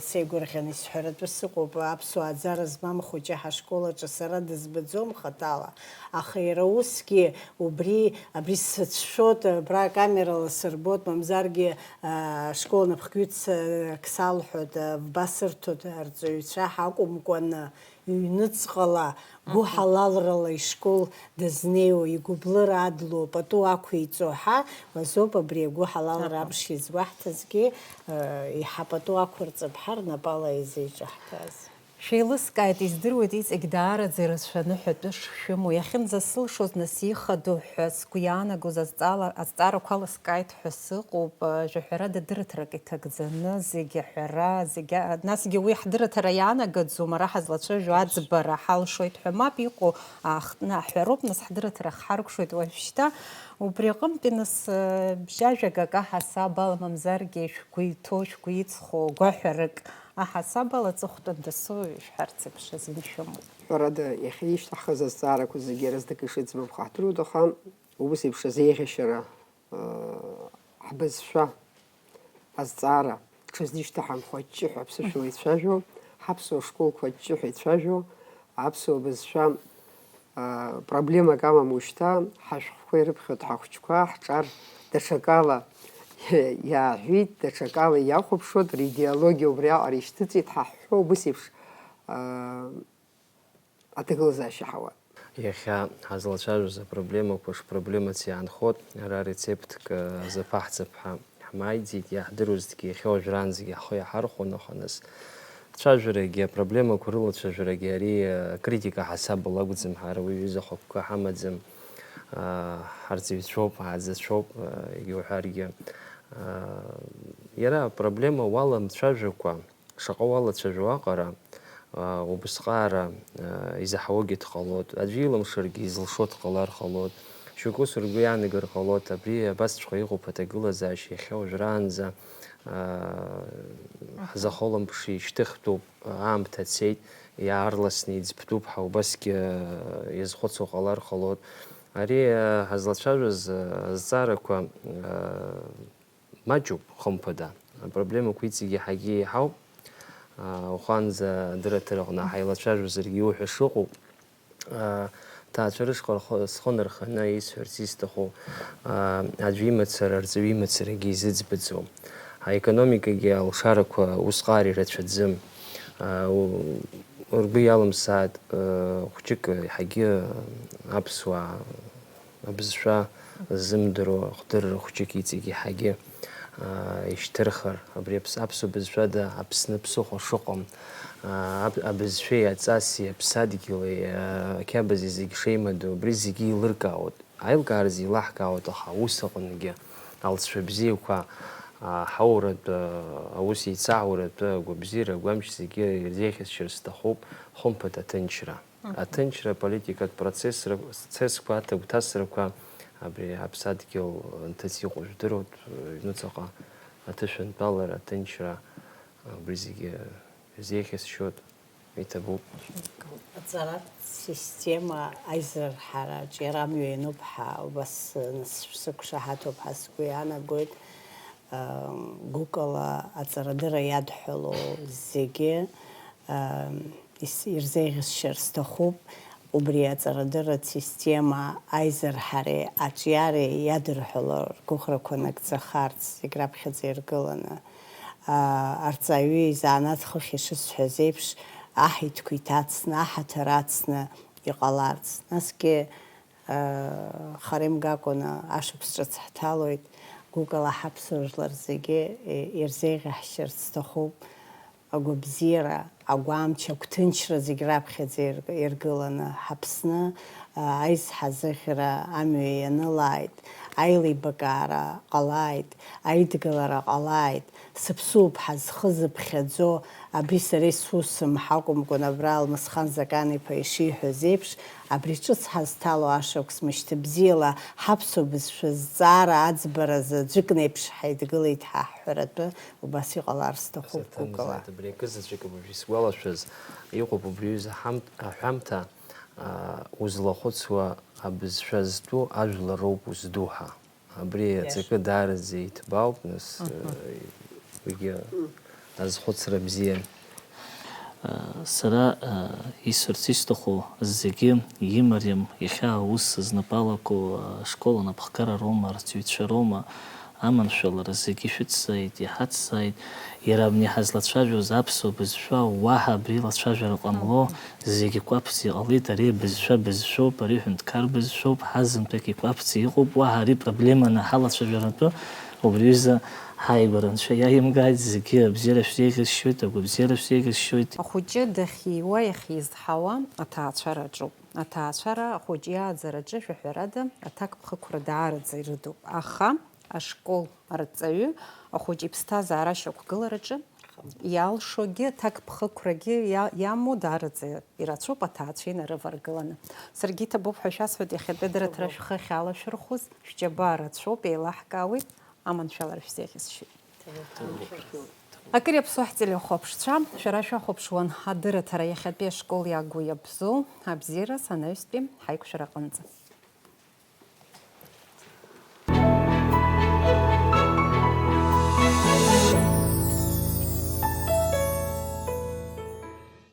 сеигәырӷьаны исҳәаратәы сыҟоуп, аԥсуаа аӡара змам ахәыҷы ҳашкол аҿы сара дызбаӡом хаҭала. Аха иара усгьы убри, абри сацәшәоит, абра акамерала сырбоит, мамзаргьы, аа, ашкол анапхгаҩцәа ак салҳәоит, аа, вба сырҭоит, арҵаҩцәа ҳакәымкәаны, ҩныҵҟала, гәыҳалалрала ишкол дазнеиуа, игәыблыра адлоу, пату ақәиҵо ҳәа, уазоуп абри агәыҳалалра Аҳа. Амш иазгәаҳҭазгьы, аа, иҳа пату ақәырҵап ҳәа рнапала изеиҿаҳҭәаз. Шәеилыскааит, издыруеит, иҵегь даараӡа ирацәаны ҳәатәы шшәымоу. Иахьынӡасылшоз, нас, ихадоу ҳәа сгәы иаанагоз азҵаала-, азҵаарақәа алыскааит ҳәа сыҟоуп. Жәаҳәарада, дырраҭарак иҭагӡаны, зегь аҳәара, зегь а-, насгьы уи ҳдырраҭара иаанагаӡом, ара ҳазлацәажәо аӡбара ҳалшоит ҳәа мап иҟоу аахтны аҳәароуп, нас, ҳдырраҭара хҳаркәшоит уажәшьҭа. Убри аҟынтәи, нас, бжьажәагак аҳасаб ала, мамзаргьы шәгәы иҭоу, шәгәы иҵхо гәаҳәарак аҳасаб ала аҵыхәтәан дасу ишәҳәарц еиԥш азин шәымоуп. Ҳәарада, иахьа ишьҭаҳхыз азҵаарақәа зегьы разнак ишыӡбахә ҳдыруеит, аха убас еиԥш азеиӷьашьара, ыы, ҳбызшәа азҵаара ҽазишьҭаҳамхо аҷҷыҳәа аԥсышәала ицәажәо, ҳаԥсуа школқәа аҷҷыҳәа ицәажәо, аԥсуа бызшәа Аа, проблемак амам уажәшьҭа, ҳашәҟәқәа ирыԥхьоит ҳахәыҷқәа, ҳҿар даҽакала иааҳәит, даҽакала иахәаԥшуеит, ридеологиа убриаҟара ишьҭыҵит, ҳаҳәҳәо убыс еиԥш, аа, аҭагылазаашьа ҳауа. Иахьа ҳазлацәажәоз апроблемақәа шпроблемац иаанхоит, ара рецептк, э, азаԥаҳҵап ҳәа. Ҳмааиӡеит, иаҳдыруазҭгьы иахьа уажәраанӡагьы ҳхы иаҳархәон, аха нас ацәажәарагьы, апроблемақәа рылацәажәарагьы ари, а, критика ҳасабала акәӡам, ҳара уи ҩыза хықәкы ҳамаӡам, а, ҳарҵаҩцәоуп, ҳааӡацәоуп, а, егьа уҳәаргьы. А, иара апроблема уаламцәажәакәа, шаҟа уалацәажәо аҟара, аа, убысҟаара, аа, изаҳауагьы дҟалоит, аӡәы илымшаргьы изылшо дҟалар ҟалоит, шьоукы ус ргәы иаанагар ҟалоит, абри абасҵәҟьа иҟоуп аҭагылазаашьа иахьа уажәраанӡа, аа, ҳзахылымԥши, ишьҭыхтәуп, аамҭа цеит, иаарласны иӡбтәуп ҳәа убасгьы, аа, иазхәыцуа ҟалар ҟалоит. Ари, аа, ҳазлацәажәоз, аа, азҵаарақәа, аа, Маҷуп, хымԥада. Апроблемақәа иҵегь иаҳагьы еиҳауп. Аа, ухаанӡа адырраҭара аҟны ҳаилацәажәозаргьы иуҳәо шыҟоуп. Аа, ҭаацәа рышҟа рхы, схы нарханы исҳәарц исҭаху, аа, аӡәы имацара, арҵаҩы имацарагьы изыӡбаӡом. Аекономикагьы алшарақәа усҟар ирацәаӡым. ргәы иалымсааит, хәҷык еиҳагьы аԥсуаа абызшәа ззымдыруа хдырра хәҷык иҵегь еиҳагьы ишьҭырхыр, абри аԥсуа бызшәада Аԥсны ԥсыхәа шыҟам, абызшәеи аҵаси аԥсадгьыли ақьабзи зегь шеимадоу, абри зегьы еилыркаауеит. Аилкааразы еилаҳкаауеит, аха аус аҟынгьы алҵшәа бзиақәа, аҳауратә, аус еицаҳауратәы агәабзиара, агәамч зегьы ирзеиӷьасшьар сҭахуп, хымԥада, аҭынчра. Аҭынчра аполитикатә процессра-, процессқәа, аҭагәҭасрақәа абри аԥсадгьыл нҭыҵ иҟоу жәдыруеит, ҩнуҵаҟа аҭышәынтәалара, аҭынчра, убри зегьы ирзеиӷьасшьоит. Иҭабуп. Аҵаратә система аизырҳараҿ иара амҩа иануп ҳәа убас, нас, сықәшаҳаҭуп ҳәа сгәы иаанагоит. Гәыкала аҵарадырра иадҳәалоу зегьы, ис-, ирзеиӷьасшьар сҭахуп. Убри аҵарадырратә система аизырҳареи аҿиареи иадырҳәалоу ргәыӷрақәа нагӡахарц, зегь раԥхьаӡа иргыланы. Арҵаҩы изанааҭ хыхь ишысҳәаз еиԥш, аҳ итәқәа иҭацны, аҳаҭыр ацны иҟаларц. Насгьы, хара имгакәаны ашықәс ҿыц ҳҭалоит, гәыкала ҳаԥсуа жәлар зегьы ирзеиӷьаҳшьарц сҭахуп. Агәабзиара, агәамч, агәҭынчра зегь раԥхьаӡа ирг-, иргыланы ҳаԥсны, а, аизҳазыӷьра амҩа ианылааит, аилибакаара ҟалааит, аидгылара ҟалааит, сыԥсуп ҳәа зхы зыԥхьаӡо, абри сара исусым ҳәа акәымкәан, абра Алмысхан Закан-иԥа ишиҳәаз еиԥш, абри ҿыц ҳазҭало ашықәс мышьҭыбзиала ҳаԥсуа бызшәа зҵаара аӡбаразы аӡәыкнеиԥш ҳаидгылеит ҳәа ҳҳәаратәы убас иҟалар сҭахуп гәыкала. Саҭамзааит, абри акы заҵәык абыржәы исгәалашәаз иҟоуп, убри аҩыза ҳамт-, аҳәамҭа, аа, узлахәыцуа абызшәа зтәу ажәлар роуп узду ҳәа. Абри Иашоуп. Аҵакы даараӡа иҭбаауп, нас, Мгм. Э, уигьы азхәыцра бзиан. Сара, э, исҳәарц исҭаху зегьы имариам, иахьа аус знапы алаку, э, ашкол анапхгара роума, арҵаҩцәа роума, аманшәалара зегьы ишәыцзааит, иҳацзааит. Иара абни ҳазлацәажәоз аԥсуа бызшәа уаҳа абри лацәажәара ҟамло, зегьы кәаԥӡа иҟалеит, ари абызшәа бызшәоуп, ари ҳәынҭқар бызшәоуп, ҳазынтәык икәаԥӡа иҟоуп, уаҳа ари проблеманы ҳалацәажәаратәы убри аҩыза ҳааигәара Анцәа иаимгааит, зегьы абзиара шәзеиӷьасшьоит, агәабзиара шәзеиӷьасшьоит. Ахәыҷы дахьиуа, иахьизҳауа аҭаацәара аҿоуп. Аҭаацәара ахәыҷы иааӡараҿы, жәаҳәарада, аҭакԥхықәра даараӡа ирыдуп. Аха ашкол арҵаҩы ахәыҷы иԥсҭазаара ашьақәгылараҿы иалшогьы аҭакԥхықәрагьы иа-, иамоу даараӡа ирацәоуп аҭаацәа инарываргыланы. Саргьы иҭабуп ҳәа шәасҳәоит, иахьатәи адырраҭара шәхы ахьалашәырхәыз, шәџьабаа рацәоуп, еилаҳкаауеит, аманшәалара шәзеиӷьасшьоит. Акыр иаԥсоу ҳтелехәаԥшцәа, шәара шәахәаԥшуан адырраҭара иахьатәи ашкол иагу иабзоу абзиараз анаҩстәи ҳаиқәшәара аҟынӡа.